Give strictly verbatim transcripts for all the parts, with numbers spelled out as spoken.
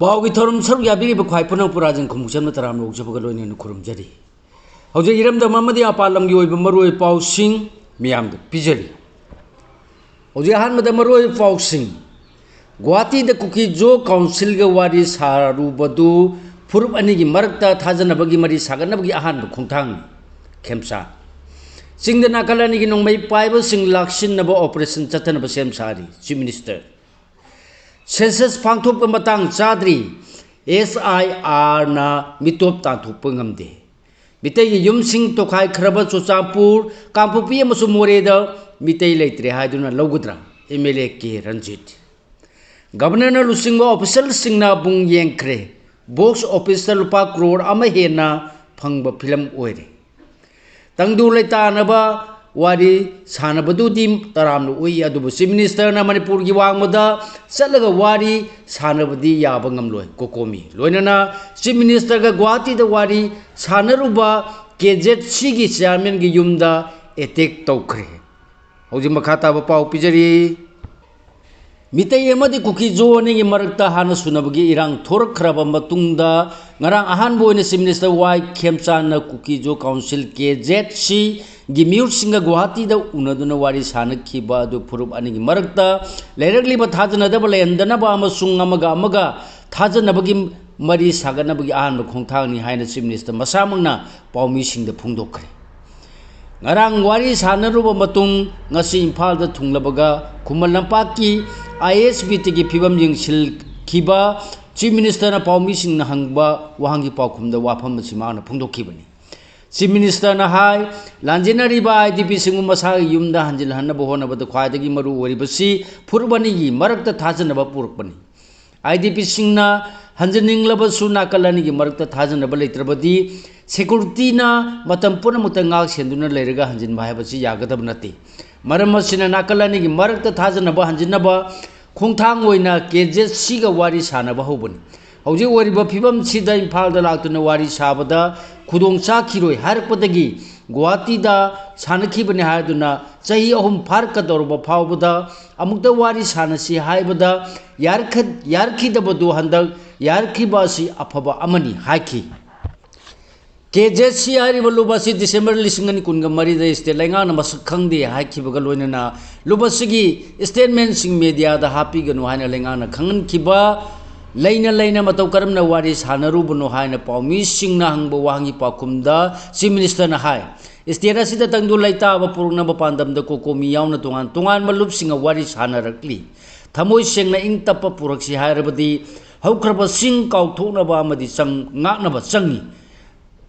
ꯄꯥꯎꯒꯤ ꯊꯧꯔꯝ ꯁꯔꯨꯛ ꯌꯥꯕꯤꯔꯤꯕ ꯈ꯭ꯋꯥꯏ ꯄꯨꯅ ꯄꯨꯔꯥꯖꯤꯡ ꯈꯨꯝꯃꯨꯛꯆꯝꯅ ꯇꯔꯥꯝꯅ ꯑꯣꯛꯆꯕꯒ ꯂꯣꯏꯅꯅ ꯈꯨꯔꯨꯝꯖꯔꯤ꯫ ꯍꯧꯖꯤꯛ ꯏꯔꯝꯗꯝ ꯑꯃꯗꯤ ꯃꯄꯥꯟ ꯂꯝꯒꯤ ꯑꯣꯏꯕ ꯃꯔꯨꯑꯣꯏꯕ ꯄꯥꯎꯁꯤꯡ ꯃꯤꯌꯥꯝꯗ ꯄꯤꯖꯔꯤ꯫ ꯍꯧꯖꯤꯛ ꯑꯍꯥꯟꯕꯗ ꯃꯔꯨꯑꯣꯏꯕ ꯄꯥꯎꯁꯤꯡ꯫ ꯒꯨꯋꯥꯍꯥꯇꯤꯗ ꯀꯨꯀꯤ ꯖꯣ ꯀꯥꯎꯟꯁꯤꯜꯒ ꯋꯥꯔꯤ ꯁꯥꯔꯨꯕꯗꯨ ꯐꯨꯔꯨꯞ ꯑꯅꯤꯒꯤ ꯃꯔꯛꯇ ꯊꯥꯖꯅꯕꯒꯤ ꯃꯔꯤ ꯁꯥꯒꯠꯅꯕꯒꯤ ꯑꯍꯥꯟꯕ ꯈꯣꯡꯊꯥꯡꯅꯤ꯫ ꯈꯦꯝꯆꯥꯟ꯫ ꯆꯤꯡꯗ ꯅꯥꯀꯜ ꯑꯅꯤꯒꯤ ꯅꯣꯡꯃꯩ ꯄꯥꯏꯕꯁꯤꯡ ꯂꯥꯛꯁꯤꯟꯅꯕ operation ꯆꯠꯊꯅꯕ ꯁꯦꯝ ꯁꯥꯔꯤ꯫ Chief Minister꯫ Census ꯄꯥꯡꯊꯣꯛꯄ ꯃꯇꯥꯡ ꯆꯥꯗ꯭ꯔꯤ꯫ SIRꯅ ꯃꯤꯇꯣꯞ ꯇꯥꯟꯊꯣꯛꯄ ꯉꯝꯗꯦ꯫ ꯃꯤꯇꯩꯒꯤ ꯌꯨꯝꯁꯤꯡ ꯇꯣꯈꯥꯏꯈ꯭ꯔꯕ ꯆꯨꯔꯆꯥꯟꯄꯨꯔ, ꯀꯥꯡꯄꯣꯛꯄꯤ ꯑꯃꯁꯨꯡ ꯃꯣꯔꯦꯗ ꯃꯤꯇꯩ ꯂꯩꯇ꯭ꯔꯦ ꯍꯥꯏꯗꯨꯅ ꯂꯧꯒꯗ꯭ꯔꯥ? MLA ꯀꯦ ꯔꯟꯖꯤꯠ꯫ Governorꯅ ꯂꯨꯆꯤꯡꯕ officialꯁꯤꯡꯅ ꯄꯨꯡ ꯌꯦꯡꯈ꯭ꯔꯦ꯫ Box officeꯇ ꯂꯨꯄꯥ ꯀ꯭ꯔꯣꯔ ꯑꯃ ꯍꯦꯟꯅ ꯐꯪꯕ film ꯑꯣꯏꯔꯦ꯫ ꯇꯪꯗꯨ ꯂꯩꯇꯥꯅꯕ ꯋꯥꯔꯤ ꯁꯥꯟꯅꯕꯗꯨꯗꯤ ꯇꯔꯥꯝꯅ ꯎꯏ, ꯑꯗꯨꯕꯨ Chief Ministerꯅ ꯃꯅꯤꯄꯨꯔꯒꯤ ꯋꯥꯡꯃꯗ ꯆꯠꯂꯒ ꯋꯥꯔꯤ ꯁꯥꯟꯅꯕꯗꯤ ꯌꯥꯕ ꯉꯝꯂꯣꯏ꯫ COCOMI꯫ ꯂꯣꯏꯅꯅ Chief Ministerꯒ ꯒꯨꯋꯥꯍꯥꯇꯤꯗ ꯋꯥꯔꯤ ꯁꯥꯟꯅꯔꯨꯕ KZCꯒꯤ chairmanꯒꯤ ꯌꯨꯝꯗ attack ꯇꯧꯈ꯭ꯔꯦ꯫ ꯍꯧꯖꯤꯛ ꯃꯈꯥ ꯇꯥꯕ ꯄꯥꯎ ꯄꯤꯖꯔꯤ꯫ ꯃꯤꯇꯩ ꯑꯃꯗꯤ ꯀꯨꯀꯤ ꯖꯣ ꯑꯅꯤꯒꯤ ꯃꯔꯛꯇ ꯍꯥꯟꯅ ꯁꯨꯅꯕꯒꯤ ꯏꯔꯥꯡ ꯊꯣꯔꯛꯈ꯭ꯔꯕ ꯃꯇꯨꯡꯗ, ꯉꯔꯥꯡ ꯑꯍꯥꯟꯕ ꯑꯣꯏꯅ Chief Minister ꯋꯥꯏ ꯈꯦꯝꯆꯥꯟꯅ ꯀꯨꯀꯤ ꯖꯣ ꯀꯥꯎꯟꯁꯤꯜ, KZCꯒꯤ ꯃꯤꯍꯨꯠꯁꯤꯡꯒ ꯒꯨꯋꯥꯍꯥꯇꯤꯗ ꯎꯅꯗꯨꯅ ꯋꯥꯔꯤ ꯁꯥꯅꯈꯤꯕ ꯑꯗꯨ ꯐꯨꯔꯨꯞ ꯑꯅꯤꯒꯤ ꯃꯔꯛꯇ ꯂꯩꯔꯛꯂꯤꯕ ꯊꯥꯖꯅꯗꯕ ꯂꯩꯍꯟꯗꯅꯕ ꯑꯃꯁꯨꯡ ꯑꯃꯒ ꯑꯃꯒ ꯊꯥꯖꯅꯕꯒꯤ ꯃꯔꯤ ꯁꯥꯒꯠꯅꯕꯒꯤ ꯑꯍꯥꯟꯕ ꯈꯣꯡꯊꯥꯡꯅꯤ ꯍꯥꯏꯅ Chief Minister ꯃꯁꯥꯃꯛꯅ ꯄꯥꯎꯃꯤꯁꯤꯡꯗ ꯐꯣꯡꯗꯣꯛꯈ꯭ꯔꯦ꯫ ꯉꯔꯥꯡ ꯋꯥꯔꯤ ꯁꯥꯟꯅꯔꯨꯕ ꯃꯇꯨꯡ ꯉꯁꯤ ꯏꯝꯐꯥꯜꯗ ꯊꯨꯡꯂꯕꯒ ꯈꯨꯃꯟ ꯂꯝꯄꯥꯛꯀꯤ ISBTꯒꯤ ꯐꯤꯕꯝ ꯌꯦꯡꯁꯤꯟꯈꯤꯕ Chief Ministerꯅ ꯄꯥꯎꯃꯤꯁꯤꯡꯅ ꯍꯪꯕ ꯋꯥꯍꯪꯒꯤ ꯄꯥꯎꯈꯨꯝꯗ ꯋꯥꯐꯝ ꯑꯁꯤ ꯃꯍꯥꯛꯅ ꯐꯣꯡꯗꯣꯛꯈꯤꯕꯅꯤ꯫ Chief Ministerꯅ ꯍꯥꯏ, ꯂꯥꯟꯖꯦꯟꯅꯔꯤꯕ IDPꯁꯤꯡꯕꯨ ꯃꯁꯥꯒꯤ ꯌꯨꯝꯗ ꯍꯟꯖꯤꯜꯍꯟꯅꯕ ꯍꯣꯠꯅꯕꯗ ꯈ꯭ꯋꯥꯏꯗꯒꯤ ꯃꯔꯨ ꯑꯣꯏꯔꯤꯕꯁꯤ ꯐꯨꯔꯨꯞ ꯑꯅꯤꯒꯤ ꯃꯔꯛꯇ ꯊꯥꯖꯅꯕ ꯄꯨꯔꯛꯄꯅꯤ꯫ IDPꯁꯤꯡꯅ ꯍꯟꯖꯤꯟꯅꯤꯡꯂꯕꯁꯨ ꯅꯥꯀꯜ ꯑꯅꯤꯒꯤ ꯃꯔꯛꯇ ꯊꯥꯖꯅꯕ ꯂꯩꯇ꯭ꯔꯕꯗꯤ securityꯅ ꯃꯇꯝ ꯄꯨꯝꯅꯃꯛꯇ ꯉꯥꯛ ꯁꯦꯟꯗꯨꯅ ꯂꯩꯔꯒ ꯍꯟꯖꯤꯟꯕ ꯍꯥꯏꯕꯁꯤ ꯌꯥꯒꯗꯕ ꯅꯠꯇꯦ꯫ ꯃꯔꯝ ꯑꯁꯤꯅ ꯅꯥꯀꯜ ꯑꯅꯤꯒꯤ ꯃꯔꯛꯇ ꯊꯥꯖꯅꯕ ꯍꯟꯖꯤꯟꯅꯕ ꯈꯣꯡꯊꯥꯡ ꯑꯣꯏꯅ KZCꯒ ꯋꯥꯔꯤ ꯁꯥꯅꯕ ꯍꯧꯕꯅꯤ꯫ ꯍꯧꯖꯤꯛ ꯑꯣꯏꯔꯤꯕ ꯐꯤꯕꯝꯁꯤꯗ ꯏꯝꯐꯥꯜꯗ ꯂꯥꯛꯇꯨꯅ ꯋꯥꯔꯤ ꯁꯥꯕꯗ ꯈꯨꯗꯣꯡ ꯆꯥꯈꯤꯔꯣꯏ ꯍꯥꯏꯔꯛꯄꯗꯒꯤ ꯒꯨꯋꯥꯍꯥꯇꯤꯗ ꯁꯥꯟꯅꯈꯤꯕꯅꯤ ꯍꯥꯏꯗꯨꯅ ꯆꯍꯤ ꯑꯍꯨꯝ ꯐꯥꯔꯛꯀꯗꯧꯔꯕ ꯐꯥꯎꯕꯗ ꯑꯃꯨꯛꯇ ꯋꯥꯔꯤ ꯁꯥꯟꯅꯁꯤ ꯍꯥꯏꯕꯗ ꯌꯥꯔꯛꯈ-, ꯌꯥꯔꯛꯈꯤꯗꯕꯗꯨ ꯍꯟꯗꯛ ꯌꯥꯔꯛꯈꯤꯕ ꯑꯁꯤ ꯑꯐꯕ ꯑꯃꯅꯤ ꯍꯥꯏꯈꯤ꯫ ꯀꯦ ꯖꯦ ꯁꯤ ꯍꯥꯏꯔꯤꯕ ꯂꯨꯞ ꯑꯁꯤ ꯗꯤꯁꯦꯝꯕꯔ ꯂꯤꯁꯤꯡ ꯑꯅꯤ ꯀꯨꯟꯒ ꯃꯔꯤꯗ ꯁ꯭ꯇꯦꯠ ꯂꯩꯉꯥꯛꯅ ꯃꯁꯛ ꯈꯪꯗꯦ ꯍꯥꯏꯈꯤꯕꯒ ꯂꯣꯏꯅꯅ ꯂꯨꯞ ꯑꯁꯤꯒꯤ ꯁ꯭ꯇꯦꯠꯃꯦꯟꯁꯤꯡ ꯃꯦꯗꯤꯌꯥꯗ ꯍꯥꯞꯄꯤꯒꯅꯨ ꯍꯥꯏꯅ ꯂꯩꯉꯥꯛꯅ ꯈꯪꯍꯟꯈꯤꯕ ꯂꯩꯅ ꯂꯩꯅ ꯃꯇꯧ ꯀꯔꯝꯅ ꯋꯥꯔꯤ ꯁꯥꯟꯅꯔꯨꯕꯅꯣ ꯍꯥꯏꯅ ꯄꯥꯎꯃꯤꯁꯤꯡꯅ ꯍꯪꯕ ꯋꯥꯍꯪꯒꯤ ꯄꯥꯎꯈꯨꯝꯗ ꯆꯤꯐ ꯃꯤꯅꯤꯁꯇꯔꯅ ꯍꯥꯏ, ꯁ꯭ꯇꯦꯠ ꯑꯁꯤꯗ ꯇꯪꯗꯨ ꯂꯩꯇꯥꯕ ꯄꯨꯔꯛꯅꯕ ꯄꯥꯟꯗꯝꯗ ꯀꯣꯀꯣꯃꯤ ꯌꯥꯎꯅ ꯇꯣꯉꯥꯟ ꯇꯣꯉꯥꯟꯕ ꯂꯨꯞꯁꯤꯡꯒ ꯋꯥꯔꯤ ꯁꯥꯟꯅꯔꯛꯂꯤ꯫ ꯊꯃꯣꯏ ꯁꯦꯡꯅ ꯏꯪ ꯇꯞꯄ ꯄꯨꯔꯛꯁꯤ ꯍꯥꯏꯔꯕꯗꯤ ꯍꯧꯈ꯭ꯔꯕꯁꯤꯡ ꯀꯥꯎꯊꯣꯛꯅꯕ ꯑꯃꯗꯤ ꯆꯪ-, ꯉꯥꯛꯅꯕ ꯆꯪꯏ꯫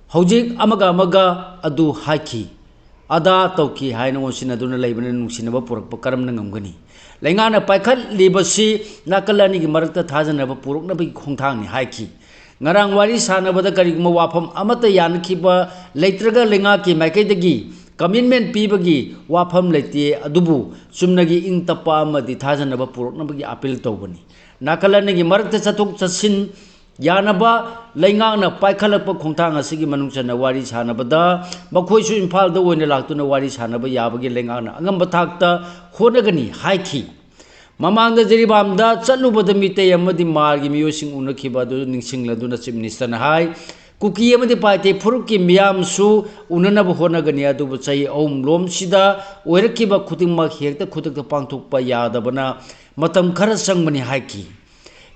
ꯍꯧꯖꯤꯛ ꯑꯃꯒ ꯑꯃꯒ ꯑꯗꯨ ꯍꯥꯏꯈꯤ, ꯑꯗꯥ ꯇꯧꯈꯤ ꯍꯥꯏꯅ ꯑꯣꯟꯁꯤꯟꯅꯗꯨꯅ ꯂꯩꯕꯅ ꯅꯨꯡꯁꯤꯅꯕ ꯄꯨꯔꯛꯄ ꯀꯔꯝꯅ ꯉꯝꯒꯅꯤ? ꯂꯩꯉꯥꯛꯅ ꯄꯥꯏꯈꯠꯂꯤꯕꯁꯤ ꯅꯥꯀꯜ ꯑꯅꯤꯒꯤ ꯃꯔꯛꯇ ꯊꯥꯖꯅꯕ ꯄꯨꯔꯛꯅꯕꯒꯤ ꯈꯣꯡꯊꯥꯡꯅꯤ ꯍꯥꯏꯈꯤ꯫ ꯉꯔꯥꯡ ꯋꯥꯔꯤ ꯁꯥꯟꯅꯕꯗ ꯀꯔꯤꯒꯨꯝꯕ ꯋꯥꯐꯝ ꯑꯃꯠꯇ ꯌꯥꯅꯈꯤꯕ ꯂꯩꯇ꯭ꯔꯒ ꯂꯩꯉꯥꯛꯀꯤ ꯃꯥꯏꯀꯩꯗꯒꯤ ꯀꯃꯤꯠꯃꯦꯟ ꯄꯤꯕꯒꯤ ꯋꯥꯐꯝ ꯂꯩꯇꯦ, ꯑꯗꯨꯕꯨ ꯆꯨꯝꯅꯒꯤ ꯏꯪ ꯇꯞꯄ ꯑꯃꯗꯤ ꯊꯥꯖꯅꯕ ꯄꯨꯔꯛꯅꯕꯒꯤ ꯑꯄꯤꯜ ꯇꯧꯕꯅꯤ꯫ ꯅꯥꯀꯜ ꯑꯅꯤꯒꯤ ꯃꯔꯛꯇ ꯆꯠꯊꯣꯛ ꯆꯠꯁꯤꯟ ꯌꯥꯅꯕ ꯂꯩꯉꯥꯛꯅ ꯄꯥꯏꯈꯠꯂꯛꯄ ꯈꯣꯡꯊꯥꯡ ꯑꯁꯤꯒꯤ ꯃꯅꯨꯡ ꯆꯟꯅ ꯋꯥꯔꯤ ꯁꯥꯟꯅꯕꯗ ꯃꯈꯣꯏꯁꯨ ꯏꯝꯐꯥꯜꯗ ꯑꯣꯏꯅ ꯂꯥꯛꯇꯨꯅ ꯋꯥꯔꯤ ꯁꯥꯟꯅꯕ ꯌꯥꯕꯒꯤ ꯂꯩꯉꯥꯛꯅ ꯑꯉꯝꯕ ꯊꯥꯛꯇ ꯍꯣꯠꯅꯒꯅꯤ ꯍꯥꯏꯈꯤ꯫ ꯃꯃꯥꯡꯗ ꯖꯤꯔꯤꯕꯥꯝꯗ ꯆꯠꯂꯨꯕꯗ ꯃꯤꯇꯩ ꯑꯃꯗꯤ ꯃꯥꯔꯒꯤ ꯃꯤꯑꯣꯏꯁꯤꯡ ꯎꯅꯈꯤꯕ ꯑꯗꯨ ꯅꯤꯡꯁꯤꯡꯂꯗꯨꯅ ꯆꯤꯐ ꯃꯤꯅꯤꯁꯇꯔꯅ ꯍꯥꯏ, ꯀꯨꯀꯤ ꯑꯃꯗꯤ ꯄꯥꯏꯇꯦ ꯐꯨꯔꯨꯞꯀꯤ ꯃꯤꯌꯥꯝꯁꯨ ꯎꯅꯅꯕ ꯍꯣꯠꯅꯒꯅꯤ, ꯑꯗꯨꯕꯨ ꯆꯍꯤ ꯑꯍꯨꯝ ꯂꯣꯝꯁꯤꯗ ꯑꯣꯏꯔꯛꯈꯤꯕ ꯈꯨꯗꯤꯡꯃꯛ ꯍꯦꯛꯇ ꯈꯨꯗꯛꯇ ꯄꯥꯡꯊꯣꯛꯄ ꯌꯥꯗꯕꯅ ꯃꯇꯝ ꯈꯔ ꯆꯪꯕꯅꯤ ꯍꯥꯏꯈꯤ꯫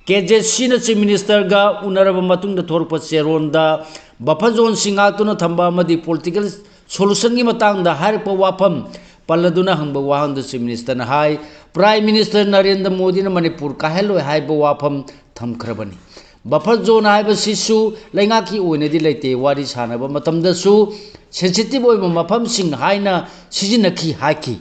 ꯀꯦ ꯖꯦ ꯁꯤꯅ ꯆꯤꯐ ꯃꯤꯅꯤꯁꯇꯔꯒ ꯎꯅꯔꯕ ꯃꯇꯨꯡꯗ ꯊꯣꯔꯛꯄ ꯆꯦꯔꯣꯜꯗ ꯕꯐꯔ ꯖꯣꯟꯁꯤꯡ ꯉꯥꯛꯇꯨꯅ ꯊꯝꯕ ꯑꯃꯗꯤ ꯄꯣꯂꯤꯇꯤꯀꯦꯜ ꯁꯣꯂꯨꯁꯟꯒꯤ ꯃꯇꯥꯡꯗ ꯍꯥꯏꯔꯛꯄ ꯋꯥꯐꯝ ꯄꯜꯂꯗꯨꯅ ꯍꯪꯕ ꯋꯥꯍꯪꯗ ꯆꯤꯐ ꯃꯤꯅꯤꯁꯇꯔꯅ ꯍꯥꯏ, ꯄ꯭ꯔꯥꯏꯝ ꯃꯤꯅꯤꯁꯇꯔ ꯅꯔꯦꯟꯗ꯭ꯔ ꯃꯣꯗꯤꯅ ꯃꯅꯤꯄꯨꯔ ꯀꯥꯏꯍꯜꯂꯣꯏ ꯍꯥꯏꯕ ꯋꯥꯐꯝ ꯊꯝꯈ꯭ꯔꯕꯅꯤ꯫ ꯕꯐꯔ ꯖꯣꯟ ꯍꯥꯏꯕꯁꯤꯁꯨ ꯂꯩꯉꯥꯛꯀꯤ ꯑꯣꯏꯅꯗꯤ ꯂꯩꯇꯦ꯫ ꯋꯥꯔꯤ ꯁꯥꯟꯅꯕ ꯃꯇꯝꯗꯁꯨ ꯁꯦꯟꯁꯤꯇꯤꯚ ꯑꯣꯏꯕ ꯃꯐꯝꯁꯤꯡ ꯍꯥꯏꯅ ꯁꯤꯖꯤꯟꯅꯈꯤ ꯍꯥꯏꯈꯤ꯫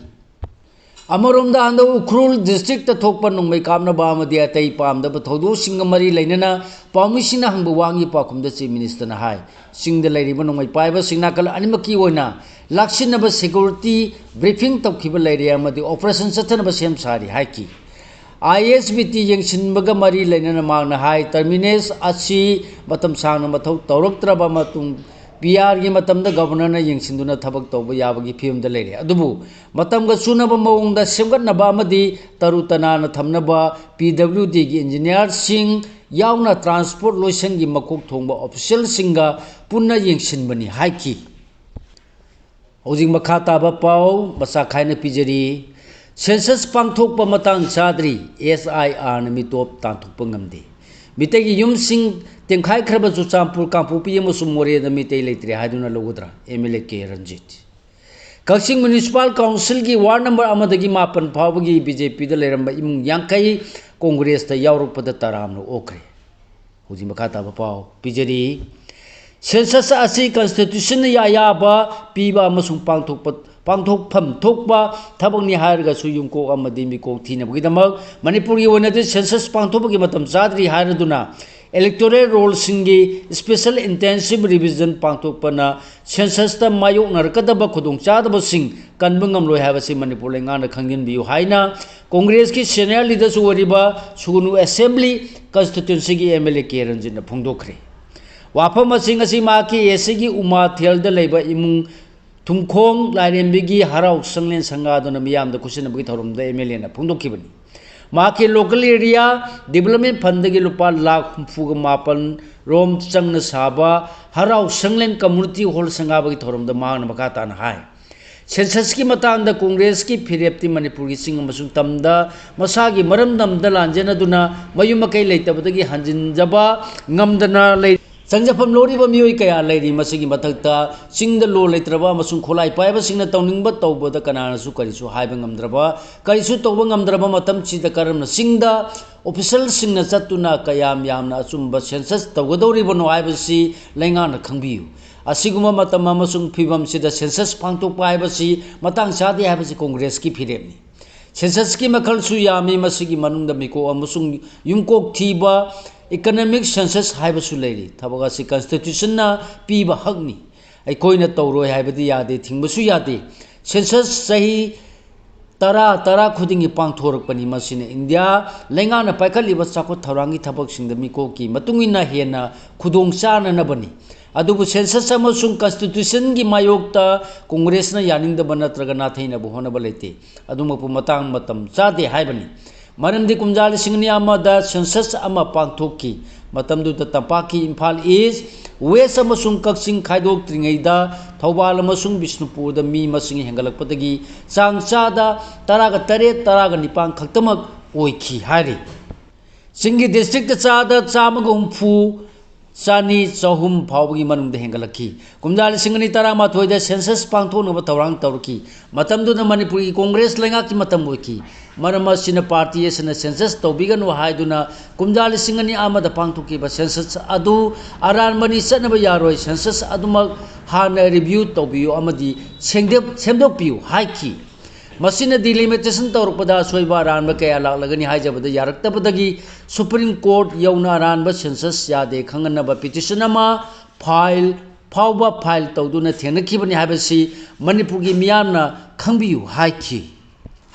ꯑꯃꯔꯣꯝꯗ ꯍꯟꯗꯛ ꯎꯈ꯭ꯔꯨꯜ ꯗꯤꯁꯇ꯭ꯔꯤꯛꯇ ꯊꯣꯛꯄ ꯅꯣꯡꯃꯩ ꯀꯥꯞꯅꯕ ꯑꯃꯗꯤ ꯑꯇꯩ ꯄꯥꯝꯗꯕ ꯊꯧꯗꯣꯛꯁꯤꯡꯒ ꯃꯔꯤ ꯂꯩꯅꯅ ꯄꯥꯎꯃꯤꯁꯤꯡꯅ ꯍꯪꯕ ꯋꯥꯍꯪꯒꯤ ꯄꯥꯎꯈꯨꯝꯗ ꯆꯤꯐ ꯃꯤꯅꯤꯁꯇꯔꯅ ꯍꯥꯏ, ꯆꯤꯡꯗ ꯂꯩꯔꯤꯕ ꯅꯣꯡꯃꯩ ꯄꯥꯏꯕꯁꯤꯡ ꯅꯥꯀꯜ ꯑꯅꯤꯃꯛꯀꯤ ꯑꯣꯏꯅ ꯂꯥꯛꯁꯤꯟꯅꯕ ꯁꯦꯀ꯭ꯌꯨꯔꯤꯇꯤ ꯕ꯭ꯔꯤꯐꯤꯡ ꯇꯧꯈꯤꯕ ꯂꯩꯔꯦ ꯑꯃꯗꯤ ꯑꯣꯄꯔꯦꯁꯟ ꯆꯠꯊꯅꯕ ꯁꯦꯝ ꯁꯥꯔꯤ ꯍꯥꯏꯈꯤ꯫ ꯑꯥꯏ ꯑꯦꯁ ꯕꯤ ꯇꯤ ꯌꯦꯡꯁꯤꯟꯕꯒ ꯃꯔꯤ ꯂꯩꯅꯅ ꯃꯍꯥꯛꯅ ꯍꯥꯏ, ꯇꯔꯃꯤꯅꯦꯁ ꯑꯁꯤ ꯃꯇꯝ ꯁꯥꯡꯅ ꯃꯊꯧ ꯇꯧꯔꯛꯇ꯭ꯔꯕ ꯃꯇꯨꯡ ꯄꯤ ꯑꯥꯔꯒꯤ ꯃꯇꯝꯗ ꯒꯕꯔꯅꯔꯅ ꯌꯦꯡꯁꯤꯟꯗꯨꯅ ꯊꯕꯛ ꯇꯧꯕ ꯌꯥꯕꯒꯤ ꯐꯤꯕꯝꯗ ꯂꯩꯔꯦ꯫ ꯑꯗꯨꯕꯨ ꯃꯇꯝꯒ ꯆꯨꯅꯕ ꯃꯑꯣꯡꯗ ꯁꯦꯝꯒꯠꯅꯕ ꯑꯃꯗꯤ ꯇꯔꯨ ꯇꯅꯥꯟꯅ ꯊꯝꯅꯕ ꯄꯤ ꯗꯕ꯭ꯂꯤꯎ ꯗꯤꯒꯤ ꯏꯟꯖꯤꯅꯤꯌꯥꯔꯁꯤꯡ ꯌꯥꯎꯅ ꯇ꯭ꯔꯥꯟꯁꯄꯣꯔꯠ ꯂꯣꯏꯁꯪꯒꯤ ꯃꯀꯣꯛ ꯊꯣꯡꯕ ꯑꯣꯐꯤꯁꯤꯌꯦꯜꯁꯤꯡꯒ ꯄꯨꯟꯅ ꯌꯦꯡꯁꯤꯟꯕꯅꯤ ꯍꯥꯏꯈꯤ꯫ ꯍꯧꯖꯤꯛ ꯃꯈꯥ ꯇꯥꯕ ꯄꯥꯎ ꯃꯆꯥ ꯈꯥꯏꯅ ꯄꯤꯖꯔꯤ꯫ ꯁꯦꯟꯁꯁ ꯄꯥꯡꯊꯣꯛꯄ ꯃꯇꯥꯡ ꯆꯥꯗ꯭ꯔꯤ, ꯑꯦꯁ ꯑꯥꯏ ꯑꯥꯔꯅ ꯃꯤꯇꯣꯞ ꯇꯥꯟꯊꯣꯛꯄ ꯉꯝꯗꯦ꯫ ꯃꯤꯇꯩꯒꯤ ꯌꯨꯝꯁꯤꯡ ꯇꯦꯝꯈꯥꯏꯈ꯭ꯔꯕ ꯆꯨꯔꯆꯥꯟꯄꯨꯔ, ꯀꯥꯡꯄꯣꯛꯄꯤ ꯑꯃꯁꯨꯡ ꯃꯣꯔꯦꯗ ꯃꯤꯇꯩ ꯂꯩꯇ꯭ꯔꯦ ꯍꯥꯏꯗꯨꯅ ꯂꯧꯒꯗ꯭ꯔꯥ? M L A K Ranjit. Kakching municipal ꯀꯥꯎꯟꯁꯤꯜꯒꯤ ꯋꯥꯔꯗ ꯅꯝꯕꯔ ꯑꯃꯗꯒꯤ ꯃꯥꯄꯟ ꯐꯥꯎꯕꯒꯤ ꯕꯤ ꯖꯦ ꯄꯤꯗ ꯂꯩꯔꯝꯕ ꯏꯃꯨꯡ ꯌꯥꯡꯈꯩ ꯀꯣꯡꯒ꯭ꯔꯦꯁꯇ ꯌꯥꯎꯔꯛꯄꯗ ꯇꯔꯥꯝꯅ ꯑꯣꯛꯈ꯭ꯔꯦ꯫ ꯍꯧꯖꯤꯛ ꯃꯈꯥ ꯇꯥꯕ ꯄꯥꯎ ꯄꯤꯖꯔꯤ꯫ ꯁꯦꯟꯁꯁ ꯑꯁꯤ ꯀꯟꯁꯇꯤꯇ꯭ꯌꯨꯁꯟꯅ ꯑꯌꯥꯕ ꯄꯤꯕ ꯑꯃꯁꯨꯡ ꯄꯥꯡꯊꯣꯛꯄ, ꯄꯥꯡꯊꯣꯛꯐꯝ ꯊꯣꯛꯄ ꯊꯕꯛꯅꯤ ꯍꯥꯏꯔꯒꯁꯨ ꯌꯨꯝꯀꯣꯛ ꯑꯃꯗꯤ ꯃꯤꯀꯣꯛ ꯊꯤꯅꯕꯒꯤꯗꯃꯛ ꯃꯅꯤꯄꯨꯔꯒꯤ ꯑꯣꯏꯅꯗꯤ ꯁꯦꯟꯁꯁ ꯄꯥꯡꯊꯣꯛꯄꯒꯤ ꯃꯇꯝ ꯆꯥꯗ꯭ꯔꯤ ꯍꯥꯏꯔꯗꯨꯅ electoral rollꯁꯤꯡꯒꯤ special intensive revision ꯄꯥꯡꯊꯣꯛꯄꯅ ꯁꯦꯟꯁꯁꯇ ꯃꯥꯌꯣꯛꯅꯔꯛꯀꯗꯕ ꯈꯨꯗꯣꯡꯆꯥꯗꯕꯁꯤꯡ ꯀꯟꯕ ꯉꯝꯂꯣꯏ ꯍꯥꯏꯕꯁꯤ ꯃꯅꯤꯄꯨꯔ ꯂꯩꯉꯥꯛꯅ ꯈꯪꯖꯤꯟꯕꯤꯌꯨ ꯍꯥꯏꯅ ꯀꯣꯡꯒ꯭ꯔꯦꯁꯀꯤ senior leaderꯁꯨ ꯑꯣꯏꯔꯤꯕ ꯁꯨꯒꯅꯨ assembly constituencyꯒꯤ ꯑꯦꯝ ꯑꯦꯜ ꯑꯦ ꯀꯦ ꯔꯟꯖꯤꯠꯅ ꯐꯣꯡꯗꯣꯛꯈ꯭ꯔꯦ꯫ ꯋꯥꯐꯝ ꯑꯁꯤ ꯉꯁꯤ ꯃꯍꯥꯛꯀꯤ ꯑꯦ ꯁꯤꯒꯤ ꯎꯃꯥꯊꯦꯜꯗ ꯂꯩꯕ ꯏꯃꯨꯡ ꯊꯨꯝꯈꯣꯡ ꯂꯥꯏꯔꯦꯝꯕꯤꯒꯤ ꯍꯔꯥꯎ ꯁꯪꯂꯦꯟ ꯁꯪꯒꯥꯗꯨꯅ ꯃꯤꯌꯥꯝꯗ ꯈꯨꯠꯁꯤꯟꯅꯕꯒꯤ ꯊꯧꯔꯝꯗ ꯑꯦꯝ ꯑꯦꯜ ꯑꯦꯅ ꯐꯣꯡꯗꯣꯛꯈꯤꯕꯅꯤ꯫ ꯃꯍꯥꯛꯀꯤ local area development fundꯗꯒꯤ ꯂꯨꯄꯥ ꯂꯥꯈ ꯍꯨꯝꯐꯨꯒ ꯃꯥꯄꯟ ꯔꯣꯝ ꯆꯪꯅ ꯁꯥꯕ ꯍꯔꯥꯎ ꯁꯪꯂꯦꯟ community hall ꯁꯪꯒꯥꯕꯒꯤ ꯊꯧꯔꯝꯗ ꯃꯍꯥꯛꯅ ꯃꯈꯥ ꯇꯥꯅ ꯍꯥꯏ, ꯁꯦꯟꯁꯁꯀꯤ ꯃꯇꯥꯡꯗ ꯀꯣꯡꯒ꯭ꯔꯦꯁꯀꯤ ꯐꯤꯔꯦꯞꯇꯤ ꯃꯅꯤꯄꯨꯔꯒꯤ ꯆꯤꯡ ꯑꯃꯁꯨꯡ ꯇꯝꯗ ꯃꯁꯥꯒꯤ ꯃꯔꯝꯗꯝꯗ ꯂꯥꯟꯖꯦꯟꯅꯗꯨꯅ ꯃꯌꯨꯝ ꯃꯀꯩ ꯂꯩꯇꯕꯗꯒꯤ ꯍꯟꯖꯤꯟꯖꯕ ꯉꯝꯗꯅ ꯂꯩ꯫ ꯆꯪꯖꯐꯝ ꯂꯧꯔꯤꯕ ꯃꯤꯑꯣꯏ ꯀꯌꯥ ꯂꯩꯔꯤ꯫ ꯃꯁꯤꯒꯤ ꯃꯊꯛꯇ ꯆꯤꯡꯗ ꯂꯣ ꯂꯩꯇ꯭ꯔꯕ ꯑꯃꯁꯨꯡ ꯈꯨꯠꯂꯥꯏ ꯄꯥꯏꯕꯁꯤꯡꯅ ꯇꯧꯅꯤꯡꯕ ꯇꯧꯕꯗ ꯀꯅꯥꯅꯁꯨ ꯀꯔꯤꯁꯨ ꯍꯥꯏꯕ ꯉꯝꯗ꯭ꯔꯕ, ꯀꯔꯤꯁꯨ ꯇꯧꯕ ꯉꯝꯗ꯭ꯔꯕ ꯃꯇꯝꯁꯤꯗ ꯀꯔꯝꯅ ꯆꯤꯡꯗ officialꯁꯤꯡꯅ ꯆꯠꯇꯨꯅ ꯀꯌꯥꯝ ꯌꯥꯝꯅ ꯑꯆꯨꯝꯕ ꯁꯦꯟꯁꯁ ꯇꯧꯒꯗꯧꯔꯤꯕꯅꯣ ꯍꯥꯏꯕꯁꯤ ꯂꯩꯉꯥꯛꯅ ꯈꯪꯕꯤꯌꯨ꯫ ꯑꯁꯤꯒꯨꯝꯕ ꯃꯇꯝ ꯑꯃꯁꯨꯡ ꯐꯤꯕꯝꯁꯤꯗ ꯁꯦꯟꯁꯁ ꯄꯥꯡꯊꯣꯛꯄ ꯍꯥꯏꯕꯁꯤ ꯃꯇꯥꯡ ꯆꯥꯗꯦ ꯍꯥꯏꯕꯁꯤ ꯀꯣꯡꯒ꯭ꯔꯦꯁꯀꯤ ꯐꯤꯔꯦꯞꯅꯤ꯫ ꯁꯦꯟꯁꯁꯀꯤ ꯃꯈꯜꯁꯨ ꯌꯥꯝꯃꯤ꯫ ꯃꯁꯤꯒꯤ ꯃꯅꯨꯡꯗ ꯃꯤꯀꯣꯛ ꯑꯃꯁꯨꯡ ꯌꯨꯝꯀꯣꯛ ꯊꯤꯕ economic census ꯍꯥꯏꯕꯁꯨ ꯂꯩꯔꯤ꯫ ꯊꯕꯛ ꯑꯁꯤ constitutionꯅ ꯄꯤꯕ ꯍꯛꯅꯤ꯫ ꯑꯩꯈꯣꯏꯅ ꯇꯧꯔꯣꯏ ꯍꯥꯏꯕꯗꯤ ꯌꯥꯗꯦ, ꯊꯤꯡꯕꯁꯨ ꯌꯥꯗꯦ꯫ ꯁꯦꯟꯁꯁ ꯆꯍꯤ ꯇꯔꯥ, ꯇꯔꯥ ꯈꯨꯗꯤꯡꯒꯤ ꯄꯥꯡꯊꯣꯔꯛꯄꯅꯤ꯫ ꯃꯁꯤꯅ ꯏꯟꯗꯤꯌꯥ ꯂꯩꯉꯥꯛꯅ ꯄꯥꯏꯈꯠꯂꯤꯕ ꯆꯥꯎꯈꯠ ꯊꯧꯔꯥꯡꯒꯤ ꯊꯕꯛꯁꯤꯡꯗ ꯃꯤꯀꯣꯛꯀꯤ ꯃꯇꯨꯡ ꯏꯟꯅ ꯍꯦꯟꯅ ꯈꯨꯗꯣꯡ ꯆꯥꯅꯅꯕꯅꯤ꯫ ꯑꯗꯨꯕꯨ census ꯑꯃꯁꯨꯡ constitutionꯒꯤ ꯃꯥꯌꯣꯛꯇ ꯀꯣꯡꯒ꯭ꯔꯦꯁꯅ ꯌꯥꯅꯤꯡꯗꯕ ꯅꯠꯇ꯭ꯔꯒ ꯅꯥꯊꯩꯅꯕ ꯍꯣꯠꯅꯕ ꯂꯩꯇꯦ꯫ ꯑꯗꯨꯃꯛꯄꯨ ꯃꯇꯥꯡ ꯃꯇꯝ ꯆꯥꯗꯦ ꯍꯥꯏꯕꯅꯤ꯫ ꯃꯔꯝꯗꯤ ꯀꯨꯝꯖꯥ ꯂꯤꯁꯤꯡ ꯑꯅꯤ ꯑꯃꯗ census ꯑꯃ ꯄꯥꯡꯊꯣꯛꯈꯤ꯫ ꯃꯇꯝꯗꯨꯗ ꯇꯝꯄꯥꯛꯀꯤ ꯏꯝꯐꯥꯜ ꯏꯁ, ꯋꯦꯁ ꯑꯃꯁꯨꯡ ꯀꯛꯆꯤꯡ ꯈꯥꯏꯗꯣꯛꯇ꯭ꯔꯤꯉꯩꯗ ꯊꯧꯕꯥꯜ ꯑꯃꯁꯨꯡ ꯕꯤꯁꯅꯨꯄꯨꯔꯗ ꯃꯤ ꯃꯁꯤꯡ ꯍꯦꯟꯒꯠꯂꯛꯄꯗꯒꯤ ꯆꯥꯡ ꯆꯥꯗ ꯇꯔꯥꯒ ꯇꯔꯦꯠ, ꯇꯔꯥꯒ ꯅꯤꯄꯥꯟ ꯈꯛꯇꯃꯛ ꯑꯣꯏꯈꯤ ꯍꯥꯏꯔꯤ꯫ ꯆꯤꯡꯒꯤ districtꯇ ꯆꯥꯗ ꯆꯥꯝꯃꯒ ꯍꯨꯝꯐꯨ, ꯆꯅꯤ, ꯆꯍꯨꯝ ꯐꯥꯎꯕꯒꯤ ꯃꯅꯨꯡꯗ ꯍꯦꯟꯒꯠꯂꯛꯈꯤ꯫ ꯀꯨꯝꯖꯥ ꯂꯤꯁꯤꯡ ꯑꯅꯤ ꯇꯔꯥꯃꯥꯊꯣꯏꯗ census ꯄꯥꯡꯊꯣꯛꯅꯕ ꯊꯧꯔꯥꯡ ꯇꯧꯔꯛꯈꯤ꯫ ꯃꯇꯝꯗꯨꯗ ꯃꯅꯤꯄꯨꯔꯒꯤ ꯀꯣꯡꯒ꯭ꯔꯦꯁ ꯂꯩꯉꯥꯛꯀꯤ ꯃꯇꯝ ꯑꯣꯏꯈꯤ꯫ ꯃꯔꯝ ꯑꯁꯤꯅ party ꯑꯁꯤꯅ census ꯇꯧꯕꯤꯒꯅꯨ ꯍꯥꯏꯗꯨꯅ ꯀꯨꯝꯖꯥ ꯂꯤꯁꯤꯡ ꯑꯅꯤ ꯑꯃꯗ ꯄꯥꯡꯊꯣꯛꯈꯤꯕ census ꯑꯗꯨ ꯑꯔꯥꯟꯕꯅꯤ, ꯆꯠꯅꯕ ꯌꯥꯔꯣꯏ, census ꯑꯗꯨꯃꯛ ꯍꯥꯟꯅ review ꯇꯧꯕꯤꯌꯨ ꯑꯃꯗꯤ ꯁꯦꯡꯗꯦꯞ-, ꯁꯦꯝꯗꯣꯛꯄꯤꯌꯨ ꯍꯥꯏꯈꯤ꯫ ꯃꯁꯤꯅ delimitation ꯇꯧꯔꯛꯄꯗ ꯑꯁꯣꯏꯕ ꯑꯔꯥꯟꯕ ꯀꯌꯥ ꯂꯥꯛꯂꯒꯅꯤ ꯍꯥꯏꯖꯕꯗ ꯌꯥꯔꯛꯇꯕꯗꯒꯤ Supreme Court ꯌꯧꯅ ꯑꯔꯥꯟꯕ census ꯌꯥꯗꯦ ꯈꯪꯍꯟꯅꯕ petition ꯑꯃ file ꯐꯥꯎꯕ file ꯇꯧꯗꯨꯅ ꯊꯦꯡꯅꯈꯤꯕꯅꯤ ꯍꯥꯏꯕꯁꯤ ꯃꯅꯤꯄꯨꯔꯒꯤ ꯃꯤꯌꯥꯝꯅ ꯈꯪꯕꯤꯌꯨ ꯍꯥꯏꯈꯤ꯫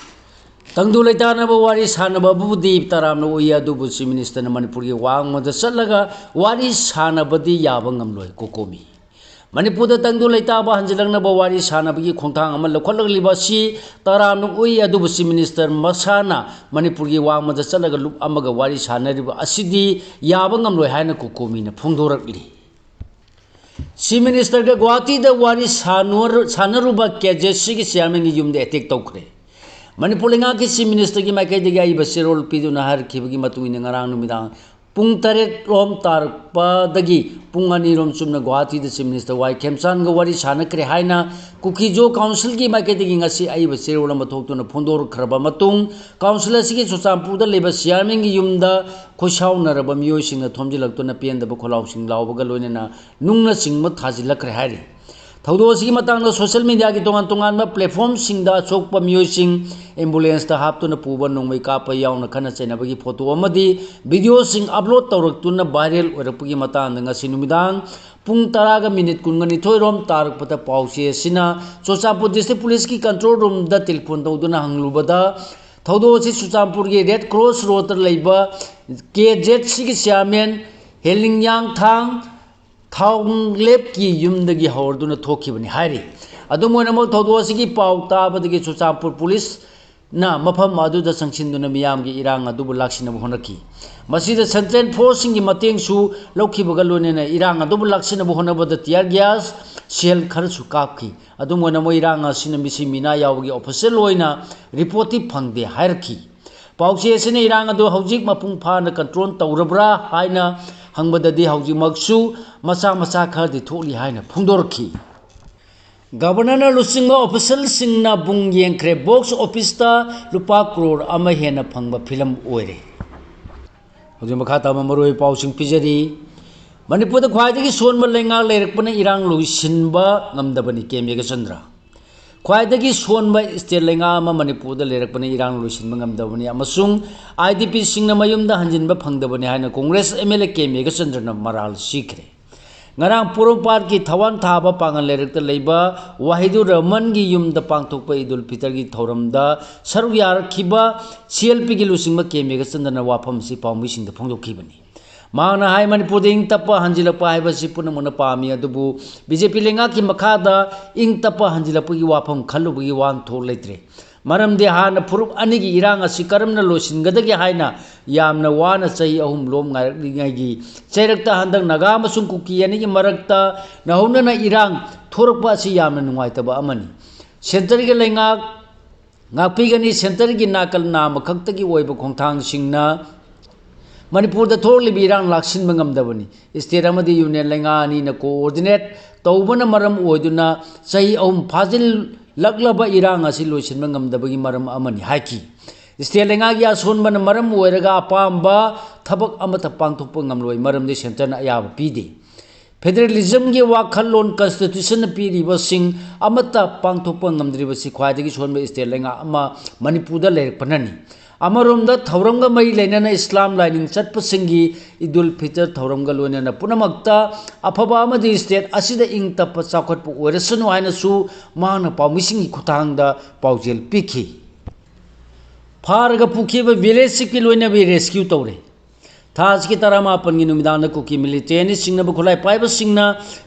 ꯇꯪꯗꯨ ꯂꯩꯇꯥꯅꯕ ꯋꯥꯔꯤ ꯁꯥꯟꯅꯕꯕꯨꯗꯤ ꯇꯔꯥꯝꯅ ꯎꯏ, ꯑꯗꯨꯕꯨ Chief Ministerꯅ ꯃꯅꯤꯄꯨꯔꯒꯤ ꯋꯥꯡꯃꯗ ꯆꯠꯂꯒ ꯋꯥꯔꯤ ꯁꯥꯟꯅꯕꯗꯤ ꯌꯥꯕ ꯉꯝꯂꯣꯏ, ꯀꯣꯀꯣꯃꯤ꯫ ꯃꯅꯤꯄꯨꯔꯗ ꯇꯪꯗꯨ ꯂꯩꯇꯥꯕ ꯍꯟꯖꯤꯜꯂꯛꯅꯕ ꯋꯥꯔꯤ ꯁꯥꯟꯅꯕꯒꯤ ꯈꯣꯡꯊꯥꯡ ꯑꯃ ꯂꯧꯈꯠꯂꯛꯂꯤꯕ ꯑꯁꯤ ꯇꯔꯥꯝꯅ ꯎꯏ, ꯑꯗꯨꯕꯨ Chief Minister ꯃꯁꯥꯅ ꯃꯅꯤꯄꯨꯔꯒꯤ ꯋꯥꯡꯃꯗ ꯆꯠꯂꯒ ꯂꯨꯞ ꯑꯃꯒ ꯋꯥꯔꯤ ꯁꯥꯟꯅꯔꯤꯕ ꯑꯁꯤꯗꯤ ꯌꯥꯕ ꯉꯝꯂꯣꯏ ꯍꯥꯏꯅ ꯀꯣꯀꯣꯃꯤꯅ ꯐꯣꯡꯗꯣꯔꯛꯂꯤ꯫ Chief Ministerꯒ ꯒꯨꯋꯥꯍꯥꯇꯤꯗ ꯋꯥꯔꯤ ꯁꯥꯟꯅꯔ-, ꯁꯥꯟꯅꯔꯨꯕ KZCꯒꯤ chairmanꯒꯤ ꯌꯨꯝꯗ attack ꯇꯧꯈ꯭ꯔꯦ꯫ ꯃꯅꯤꯄꯨꯔ ꯂꯩꯉꯥꯛꯀꯤ Chief Ministerꯒꯤ ꯃꯥꯏꯀꯩꯗꯒꯤ ꯑꯏꯕ ꯆꯦꯔꯣꯜ ꯄꯤꯗꯨꯅ ꯍꯥꯏꯔꯛꯈꯤꯕꯒꯤ ꯃꯇꯨꯡ ꯏꯟꯅ ꯉꯔꯥꯡ ꯅꯨꯃꯤꯗꯥꯡ ꯄꯨꯡ ꯇꯔꯦꯠ ꯔꯣꯝ ꯇꯥꯔꯛꯄꯗꯒꯤ ꯄꯨꯡ ꯑꯅꯤ ꯔꯣꯝ ꯆꯨꯞꯅ ꯒꯨꯋꯥꯍꯥꯇꯤꯗ Chief Minister ꯋꯥꯏ ꯈꯦꯝꯆꯥꯟꯒ ꯋꯥꯔꯤ ꯁꯥꯟꯅꯈ꯭ꯔꯦ ꯍꯥꯏꯅ ꯀꯨꯀꯤꯖꯣ councilꯒꯤ ꯃꯥꯏꯀꯩꯗꯒꯤ ꯉꯁꯤ ꯑꯏꯕ ꯆꯦꯔꯣꯜ ꯑꯃ ꯊꯣꯛꯇꯨꯅ ꯐꯣꯡꯗꯣꯔꯛꯈ꯭ꯔꯕ ꯃꯇꯨꯡ, council ꯑꯁꯤꯒꯤ ꯆꯨꯔꯆꯥꯟꯄꯨꯔꯗ ꯂꯩꯕ chairmanꯒꯤ ꯌꯨꯝꯗ ꯈꯨꯠꯁꯥꯎꯅꯔꯕ ꯃꯤꯑꯣꯏꯁꯤꯡꯅ ꯊꯣꯝꯖꯤꯜꯂꯛꯇꯨꯅ ꯄꯦꯟꯗꯕ ꯈꯣꯜꯂꯥꯎꯁꯤꯡ ꯂꯥꯎꯕꯒ ꯂꯣꯏꯅꯅ ꯅꯨꯡꯅꯆꯤꯡꯕ ꯊꯥꯖꯤꯜꯂꯛꯈ꯭ꯔꯦ ꯍꯥꯏꯔꯤ꯫ ꯊꯧꯗꯣꯛ ꯑꯁꯤꯒꯤ ꯃꯇꯥꯡꯗ social mediaꯒꯤ ꯇꯣꯉꯥꯟ ꯇꯣꯉꯥꯟꯕ platformꯁꯤꯡꯗ ꯑꯁꯣꯛꯄ ꯃꯤꯑꯣꯏꯁꯤꯡ ambulanceꯇ ꯍꯥꯞꯇꯨꯅ ꯄꯨꯕ, ꯅꯣꯡꯃꯩ ꯀꯥꯞꯄ ꯌꯥꯎꯅ ꯈꯠꯅ ꯆꯩꯅꯕꯒꯤ photo ꯑꯃꯗꯤ videoꯁꯤꯡ upload ꯇꯧꯔꯛꯇꯨꯅ viral ꯑꯣꯏꯔꯛꯄꯒꯤ ꯃꯇꯥꯡꯗ ꯉꯁꯤ ꯅꯨꯃꯤꯗꯥꯡ ꯄꯨꯡ ꯇꯔꯥꯒ minute ꯀꯨꯟꯒ ꯅꯤꯊꯣꯏ ꯔꯣꯝ ꯇꯥꯔꯛꯄꯗ ꯄꯥꯎꯆꯦ ꯑꯁꯤꯅ ꯆꯨꯔꯆꯥꯟꯄꯨꯔ district policeꯀꯤ control roomꯗ telephone ꯇꯧꯗꯨꯅ ꯍꯪꯂꯨꯕꯗ, ꯊꯧꯗꯣꯛ ꯑꯁꯤ ꯆꯨꯔꯆꯥꯟꯄꯨꯔꯒꯤ Red Cross Roadꯇ ꯂꯩꯕ KZCꯒꯤ chairman ꯍꯦꯂꯤꯡꯌꯥꯡꯊꯥꯡ ꯊꯥꯎꯂꯦꯞꯀꯤ ꯌꯨꯝꯗꯒꯤ ꯍꯧꯔꯗꯨꯅ ꯊꯣꯛꯈꯤꯕꯅꯤ ꯍꯥꯏꯔꯤ꯫ ꯑꯗꯨꯝ ꯑꯣꯏꯅꯃꯛ, ꯊꯧꯗꯣꯛ ꯑꯁꯤꯒꯤ ꯄꯥꯎ ꯇꯥꯕꯗꯒꯤ ꯆꯨꯔꯆꯥꯟꯄꯨꯔ ꯄꯨꯂꯤꯁꯅ ꯃꯐꯝ ꯑꯗꯨꯗ ꯆꯪꯁꯤꯟꯗꯨꯅ ꯃꯤꯌꯥꯝꯒꯤ ꯏꯔꯥꯡ ꯑꯗꯨꯕꯨ ꯂꯥꯛꯁꯤꯟꯅꯕ ꯍꯣꯠꯅꯈꯤ꯫ ꯃꯁꯤꯗ ꯁꯦꯟꯇ꯭ꯔꯦꯜ ꯐꯣꯔꯁꯁꯤꯡꯒꯤ ꯃꯇꯦꯡꯁꯨ ꯂꯧꯈꯤꯕꯒ ꯂꯣꯏꯅꯅ ꯏꯔꯥꯡ ꯑꯗꯨꯕꯨ ꯂꯥꯛꯁꯤꯟꯅꯕ ꯍꯣꯠꯅꯕꯗ ꯇꯤꯌꯥꯔ ꯒ꯭ꯌꯥꯁ ꯁꯦꯜ ꯈꯔꯁꯨ ꯀꯥꯞꯈꯤ꯫ ꯑꯗꯨꯝ ꯑꯣꯏꯅꯃꯛ, ꯏꯔꯥꯡ ꯑꯁꯤꯅ ꯃꯤꯁꯤ ꯃꯤꯅꯥ ꯌꯥꯎꯕꯒꯤ ꯑꯣꯐꯤꯁꯤꯌꯦꯜ ꯑꯣꯏꯅ ꯔꯤꯄꯣꯔꯠꯇꯤ ꯐꯪꯗꯦ ꯍꯥꯏꯔꯛꯈꯤ꯫ ꯄꯥꯎꯆꯦ ꯑꯁꯤꯅ ꯏꯔꯥꯡ ꯑꯗꯨ ꯍꯧꯖꯤꯛ ꯃꯄꯨꯡ ꯐꯥꯅ ꯀꯟꯇ꯭ꯔꯣꯜ ꯇꯧꯔꯕ꯭ꯔꯥ ꯍꯥꯏꯅ ꯍꯪꯕꯗꯗꯤ, ꯍꯧꯖꯤꯛꯃꯛꯁꯨ ꯃꯆꯥ ꯃꯆꯥ ꯈꯔꯗꯤ ꯊꯣꯛꯂꯤ ꯍꯥꯏꯅ ꯐꯣꯡꯗꯣꯔꯛꯈꯤ꯫ ꯒꯕꯔꯅꯔꯅ ꯂꯨꯆꯤꯡꯕ ꯑꯣꯐꯤꯁꯤꯌꯦꯜꯁꯤꯡꯅ ꯕꯨꯡ ꯌꯦꯡꯈ꯭ꯔꯦ꯫ ꯕꯣꯛꯁ ꯑꯣꯐꯤꯁꯇ ꯂꯨꯄꯥ ꯀ꯭ꯔꯣꯔ ꯑꯃ ꯍꯦꯟꯅ ꯐꯪꯕ ꯐꯤꯂꯝ ꯑꯣꯏꯔꯦ꯫ ꯍꯧꯖꯤꯛ ꯃꯈꯥ ꯇꯥꯕ ꯃꯔꯨꯑꯣꯏꯕ ꯄꯥꯎꯁꯤꯡ ꯄꯤꯖꯔꯤ꯫ ꯃꯅꯤꯄꯨꯔꯗ ꯈ꯭ꯋꯥꯏꯗꯒꯤ ꯁꯣꯟꯕ ꯂꯩꯉꯥꯛ ꯂꯩꯔꯛꯄꯅ ꯏꯔꯥꯡ ꯂꯣꯏꯁꯤꯟꯕ ꯉꯝꯗꯕꯅꯤ, ꯀꯦ ꯃꯦꯘꯆꯟꯗ꯭ꯔ꯫ ꯈ꯭ꯋꯥꯏꯗꯒꯤ ꯁꯣꯟꯕ ꯁ꯭ꯇꯦꯠ ꯂꯩꯉꯥꯛ ꯑꯃ ꯃꯅꯤꯄꯨꯔꯗ ꯂꯩꯔꯛꯄꯅ ꯏꯔꯥꯡ ꯂꯣꯏꯁꯤꯟꯕ ꯉꯝꯗꯕꯅꯤ ꯑꯃꯁꯨꯡ ꯑꯥꯏ ꯗꯤ ꯄꯤꯁꯤꯡꯅ ꯃꯌꯨꯝꯗ ꯍꯟꯖꯤꯟꯕ ꯐꯪꯗꯕꯅꯤ ꯍꯥꯏꯅ Congress M L A K ꯃꯦꯘꯆꯟꯗ꯭ꯔꯅ ꯃꯔꯥꯜ ꯁꯤꯈ꯭ꯔꯦ꯫ ꯉꯔꯥꯡ ꯄꯣꯔꯣꯝꯄꯥꯠꯀꯤ ꯊꯋꯥꯟ ꯊꯥꯕ ꯄꯥꯡꯒꯜ ꯂꯩꯔꯛꯇ ꯂꯩꯕ ꯋꯥꯍꯤꯗꯨꯔ ꯔꯍꯃꯟꯒꯤ ꯌꯨꯝꯗ ꯄꯥꯡꯊꯣꯛꯄ ꯏꯗꯨꯜ ꯐꯤꯇꯔꯒꯤ ꯊꯧꯔꯝꯗ ꯁꯔꯨꯛ ꯌꯥꯔꯛꯈꯤꯕ ꯁꯤ ꯑꯦꯜ ꯄꯤꯒꯤ ꯂꯨꯆꯤꯡꯕ ꯀꯦ ꯃꯦꯘꯆꯟꯗ꯭ꯔꯅ ꯋꯥꯐꯝ ꯑꯁꯤ ꯄꯥꯎꯃꯤꯁꯤꯡꯗ ꯐꯣꯡꯗꯣꯛꯈꯤꯕꯅꯤ꯫ ꯃꯍꯥꯛꯅ ꯍꯥꯏ, ꯃꯅꯤꯄꯨꯔꯗ ꯏꯪ ꯇꯞꯄ ꯍꯟꯖꯤꯜꯂꯛꯄ ꯍꯥꯏꯕꯁꯤ ꯄꯨꯝꯅꯃꯛꯅ ꯄꯥꯝꯃꯤ, ꯑꯗꯨꯕꯨ ꯕꯤ ꯖꯦ ꯄꯤ ꯂꯩꯉꯥꯛꯀꯤ ꯃꯈꯥꯗ ꯏꯪ ꯇꯞꯄ ꯍꯟꯖꯤꯜꯂꯛꯄꯒꯤ ꯋꯥꯐꯝ ꯈꯜꯂꯨꯕꯒꯤ ꯋꯥꯍꯟꯊꯣꯛ ꯂꯩꯇ꯭ꯔꯦ꯫ ꯃꯔꯝꯗꯤ ꯍꯥꯟꯅ ꯐꯨꯔꯨꯞ ꯑꯅꯤꯒꯤ ꯏꯔꯥꯡ ꯑꯁꯤ ꯀꯔꯝꯅ ꯂꯣꯏꯁꯤꯟꯒꯗꯒꯦ ꯍꯥꯏꯅ ꯌꯥꯝꯅ ꯋꯥꯅ ꯆꯍꯤ ꯑꯍꯨꯝ ꯂꯣꯝ ꯉꯥꯏꯔꯛꯂꯤꯉꯩꯒꯤ ꯆꯩꯔꯛꯇ ꯍꯟꯗꯛ ꯅꯥꯒꯥ ꯑꯃꯁꯨꯡ ꯀꯨꯀꯤ ꯑꯅꯤꯒꯤ ꯃꯔꯛꯇ ꯅꯧꯍꯧꯅꯅ ꯏꯔꯥꯡ ꯊꯣꯔꯛꯄ ꯑꯁꯤ ꯌꯥꯝꯅ ꯅꯨꯡꯉꯥꯏꯇꯕ ꯑꯃꯅꯤ꯫ ꯁꯦꯟꯇꯔꯒꯤ ꯂꯩꯉꯥꯛ ꯉꯥꯛꯄꯤꯒꯅꯤ꯫ ꯁꯦꯟꯇꯔꯒꯤ ꯅꯥꯀꯜ ꯅꯥꯝꯃ ꯈꯛꯇꯒꯤ ꯑꯣꯏꯕ ꯈꯣꯡꯊꯥꯡꯁꯤꯡꯅ ꯃꯅꯤꯄꯨꯔꯗ ꯊꯣꯛꯂꯤꯕ ꯏꯔꯥꯡ ꯂꯥꯛꯁꯤꯟꯕ ꯉꯝꯗꯕꯅꯤ꯫ ꯁ꯭ꯇꯦꯠ ꯑꯃꯗꯤ ꯌꯨꯅꯤꯌꯟ ꯂꯩꯉꯥꯛ ꯑꯅꯤꯅ ꯀꯣꯑꯣꯔꯗꯤꯅꯦꯠ ꯇꯧꯕꯅ ꯃꯔꯝ ꯑꯣꯏꯗꯨꯅ ꯆꯍꯤ ꯑꯍꯨꯝ ꯐꯥꯖꯤꯜꯂꯛꯂꯕ ꯏꯔꯥꯡ ꯑꯁꯤ ꯂꯣꯏꯁꯤꯟꯕ ꯉꯝꯗꯕꯒꯤ ꯃꯔꯝ ꯑꯃꯅꯤ ꯍꯥꯏꯈꯤ꯫ ꯁ꯭ꯇꯦꯠ ꯂꯩꯉꯥꯛꯀꯤ ꯑꯁꯣꯟꯕꯅ ꯃꯔꯝ ꯑꯣꯏꯔꯒ ꯑꯄꯥꯝꯕ ꯊꯕꯛ ꯑꯃꯠꯇ ꯄꯥꯡꯊꯣꯛꯄ ꯉꯝꯂꯣꯏ, ꯃꯔꯝꯗꯤ ꯁꯦꯟꯇꯔꯅ ꯑꯌꯥꯕ ꯄꯤꯗꯦ꯫ ꯐꯦꯗꯔꯦꯂꯤꯖꯝꯒꯤ ꯋꯥꯈꯜꯂꯣꯟ ꯀꯟꯁꯇꯤꯇ꯭ꯌꯨꯁꯟꯅ ꯄꯤꯔꯤꯕꯁꯤꯡ ꯑꯃꯠꯇ ꯄꯥꯡꯊꯣꯛꯄ ꯉꯝꯗ꯭ꯔꯤꯕꯁꯤ ꯈ꯭ꯋꯥꯏꯗꯒꯤ ꯁꯣꯟꯕ ꯁ꯭ꯇꯦꯠ ꯂꯩꯉꯥꯛ ꯑꯃ ꯃꯅꯤꯄꯨꯔꯗ ꯂꯩꯔꯛꯄꯅꯅꯤ꯫ ꯑꯃꯔꯣꯝꯗ ꯊꯧꯔꯝꯒ ꯃꯔꯤ ꯂꯩꯅꯅ ꯏꯁꯂꯥꯝ ꯂꯥꯏꯅꯤꯡ ꯆꯠꯄꯁꯤꯡꯒꯤ ꯏꯗꯨꯜ ꯐꯤꯇꯔ ꯊꯧꯔꯝꯒ ꯂꯣꯏꯅꯅ ꯄꯨꯝꯅꯃꯛꯇ ꯑꯐꯕ ꯑꯃꯗꯤ ꯁ꯭ꯇꯦꯠ ꯑꯁꯤꯗ ꯏꯪ ꯇꯞꯄ ꯆꯥꯎꯈꯠꯄ ꯑꯣꯏꯔꯁꯅꯨ ꯍꯥꯏꯅꯁꯨ ꯃꯍꯥꯛꯅ ꯄꯥꯎꯃꯤꯁꯤꯡꯒꯤ ꯈꯨꯠꯊꯥꯡꯗ ꯄꯥꯎꯖꯦꯜ ꯄꯤꯈꯤ꯫ ꯐꯥꯔꯒ ꯄꯨꯈꯤꯕ ꯚꯤꯂꯦꯖ ꯆꯤꯐꯀꯤ ꯂꯣꯏꯅꯕꯤ ꯔꯦꯁꯀ꯭ꯌꯨ ꯇꯧꯔꯦ꯫ ꯊꯥ ꯑꯁꯤꯒꯤ ꯇꯔꯥꯃꯥꯄꯟꯒꯤ ꯅꯨꯃꯤꯗꯥꯡꯗ ꯀꯨꯀꯤ ꯃꯤꯂꯤꯇꯦꯟꯅ ꯁꯤꯡꯅꯕ ꯈꯨꯠꯂꯥꯏ ꯄꯥꯏꯕꯁꯤꯡꯅ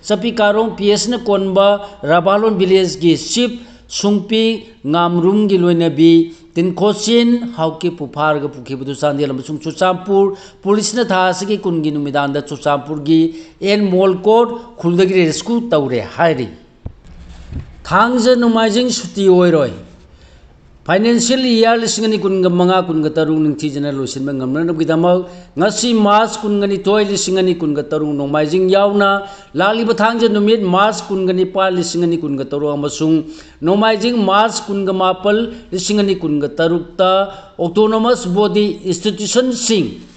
ꯆꯄꯤ ꯀꯥꯔꯣꯡ ꯄꯤ ꯑꯦꯁꯅ ꯀꯣꯟꯕ ꯔꯥꯕꯥꯂꯣꯟ ꯚꯤꯂꯦꯖꯀꯤ ꯆꯤꯐ ꯁꯨꯡꯄꯤ ꯉꯥꯝꯔꯨꯝꯒꯤ ꯂꯣꯏꯅꯕꯤ ꯇꯤꯟꯈꯣꯆꯤꯟ ꯍꯥꯎꯀꯤꯞꯄꯨ ꯐꯥꯔꯒ ꯄꯨꯈꯤꯕꯗꯨ ꯆꯥꯟꯗꯦꯜ ꯑꯃꯁꯨꯡ ꯆꯨꯔꯆꯥꯟꯄꯨꯔ ꯄꯨꯂꯤꯁꯅ ꯊꯥ ꯑꯁꯤꯒꯤ ꯀꯨꯟꯒꯤ ꯅꯨꯃꯤꯗꯥꯡꯗ ꯆꯨꯔꯆꯥꯟꯄꯨꯔꯒꯤ ꯑꯦꯟ ꯃꯣꯜꯀꯣꯠ ꯈꯨꯜꯗꯒꯤ ꯔꯦꯁꯀ꯭ꯌꯨ ꯇꯧꯔꯦ ꯍꯥꯏꯔꯤ꯫ ꯊꯥꯡꯖ ꯅꯣꯡꯃꯥꯏꯖꯤꯡ ꯁꯨꯇꯤ ꯑꯣꯏꯔꯣꯏ꯫ ꯐꯥꯏꯅꯥꯟꯁꯤꯌꯦꯜ ꯏꯌꯥꯔ ꯂꯤꯁꯤꯡ ꯑꯅꯤ ꯀꯨꯟꯒ ꯃꯉꯥ ꯀꯨꯟꯒ ꯇꯔꯨꯛ ꯅꯤꯡꯊꯤꯖꯅ ꯂꯣꯏꯁꯤꯟꯕ ꯉꯝꯅꯅꯕꯒꯤꯗꯃꯛ ꯉꯁꯤ ꯃꯥꯔꯆ ꯀꯨꯟꯒ ꯅꯤꯊꯣꯏ, ꯂꯤꯁꯤꯡ ꯑꯅꯤ ꯀꯨꯟꯒ ꯇꯔꯨꯛ ꯅꯣꯡꯃꯥꯏꯖꯤꯡ ꯌꯥꯎꯅ ꯂꯥꯛꯂꯤꯕ ꯊꯥꯡꯖ ꯅꯨꯃꯤꯠ ꯃꯥꯔꯆ ꯀꯨꯟꯒ ꯅꯤꯄꯥꯜ, ꯂꯤꯁꯤꯡ ꯑꯅꯤ ꯀꯨꯟꯒ ꯇꯔꯨꯛ ꯑꯃꯁꯨꯡ ꯅꯣꯡꯃꯥꯏꯖꯤꯡ ꯃꯥꯔꯆ ꯀꯨꯟꯒ ꯃꯥꯄꯜ, ꯂꯤꯁꯤꯡ ꯑꯅꯤ ꯀꯨꯟꯒ ꯇꯔꯨꯛꯇ autonomous body institutionꯁꯤꯡ,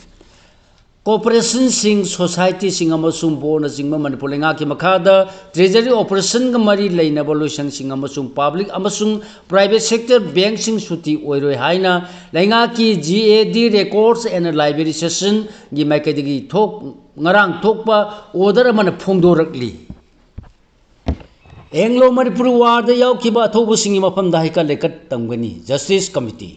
corporationꯁꯤꯡ, societyꯁꯤꯡ ꯑꯃꯁꯨꯡ ꯕꯣꯔꯗꯅꯆꯤꯡꯕ ꯃꯅꯤꯄꯨꯔ ꯂꯩꯉꯥꯛꯀꯤ ꯃꯈꯥꯗ treasury operationꯒ ꯃꯔꯤ ꯂꯩꯅꯕ ꯂꯣꯏꯁꯪꯁꯤꯡ ꯑꯃꯁꯨꯡ public ꯑꯃꯁꯨꯡ private sector bankꯁꯤꯡ ꯁꯨꯇꯤ ꯑꯣꯏꯔꯣꯏ ꯍꯥꯏꯅ ꯂꯩꯉꯥꯛꯀꯤ G A D Records and Library Sectionꯒꯤ ꯃꯥꯏꯀꯩꯗꯒꯤ ꯊꯣꯛ-, ꯉꯔꯥꯡ ꯊꯣꯛꯄ order ꯑꯃꯅ ꯐꯣꯡꯗꯣꯔꯛꯂꯤ꯫ ꯑꯦꯡꯒ꯭ꯂꯣ ꯃꯅꯤꯄꯨꯔꯤ ꯋꯥꯔꯗ ꯌꯥꯎꯈꯤꯕ ꯑꯊꯧꯕꯁꯤꯡꯒꯤ ꯃꯐꯝꯗ ꯍꯩꯀꯠ ꯂꯩꯀꯠ ꯇꯝꯒꯅꯤ꯫ Justice Committee꯫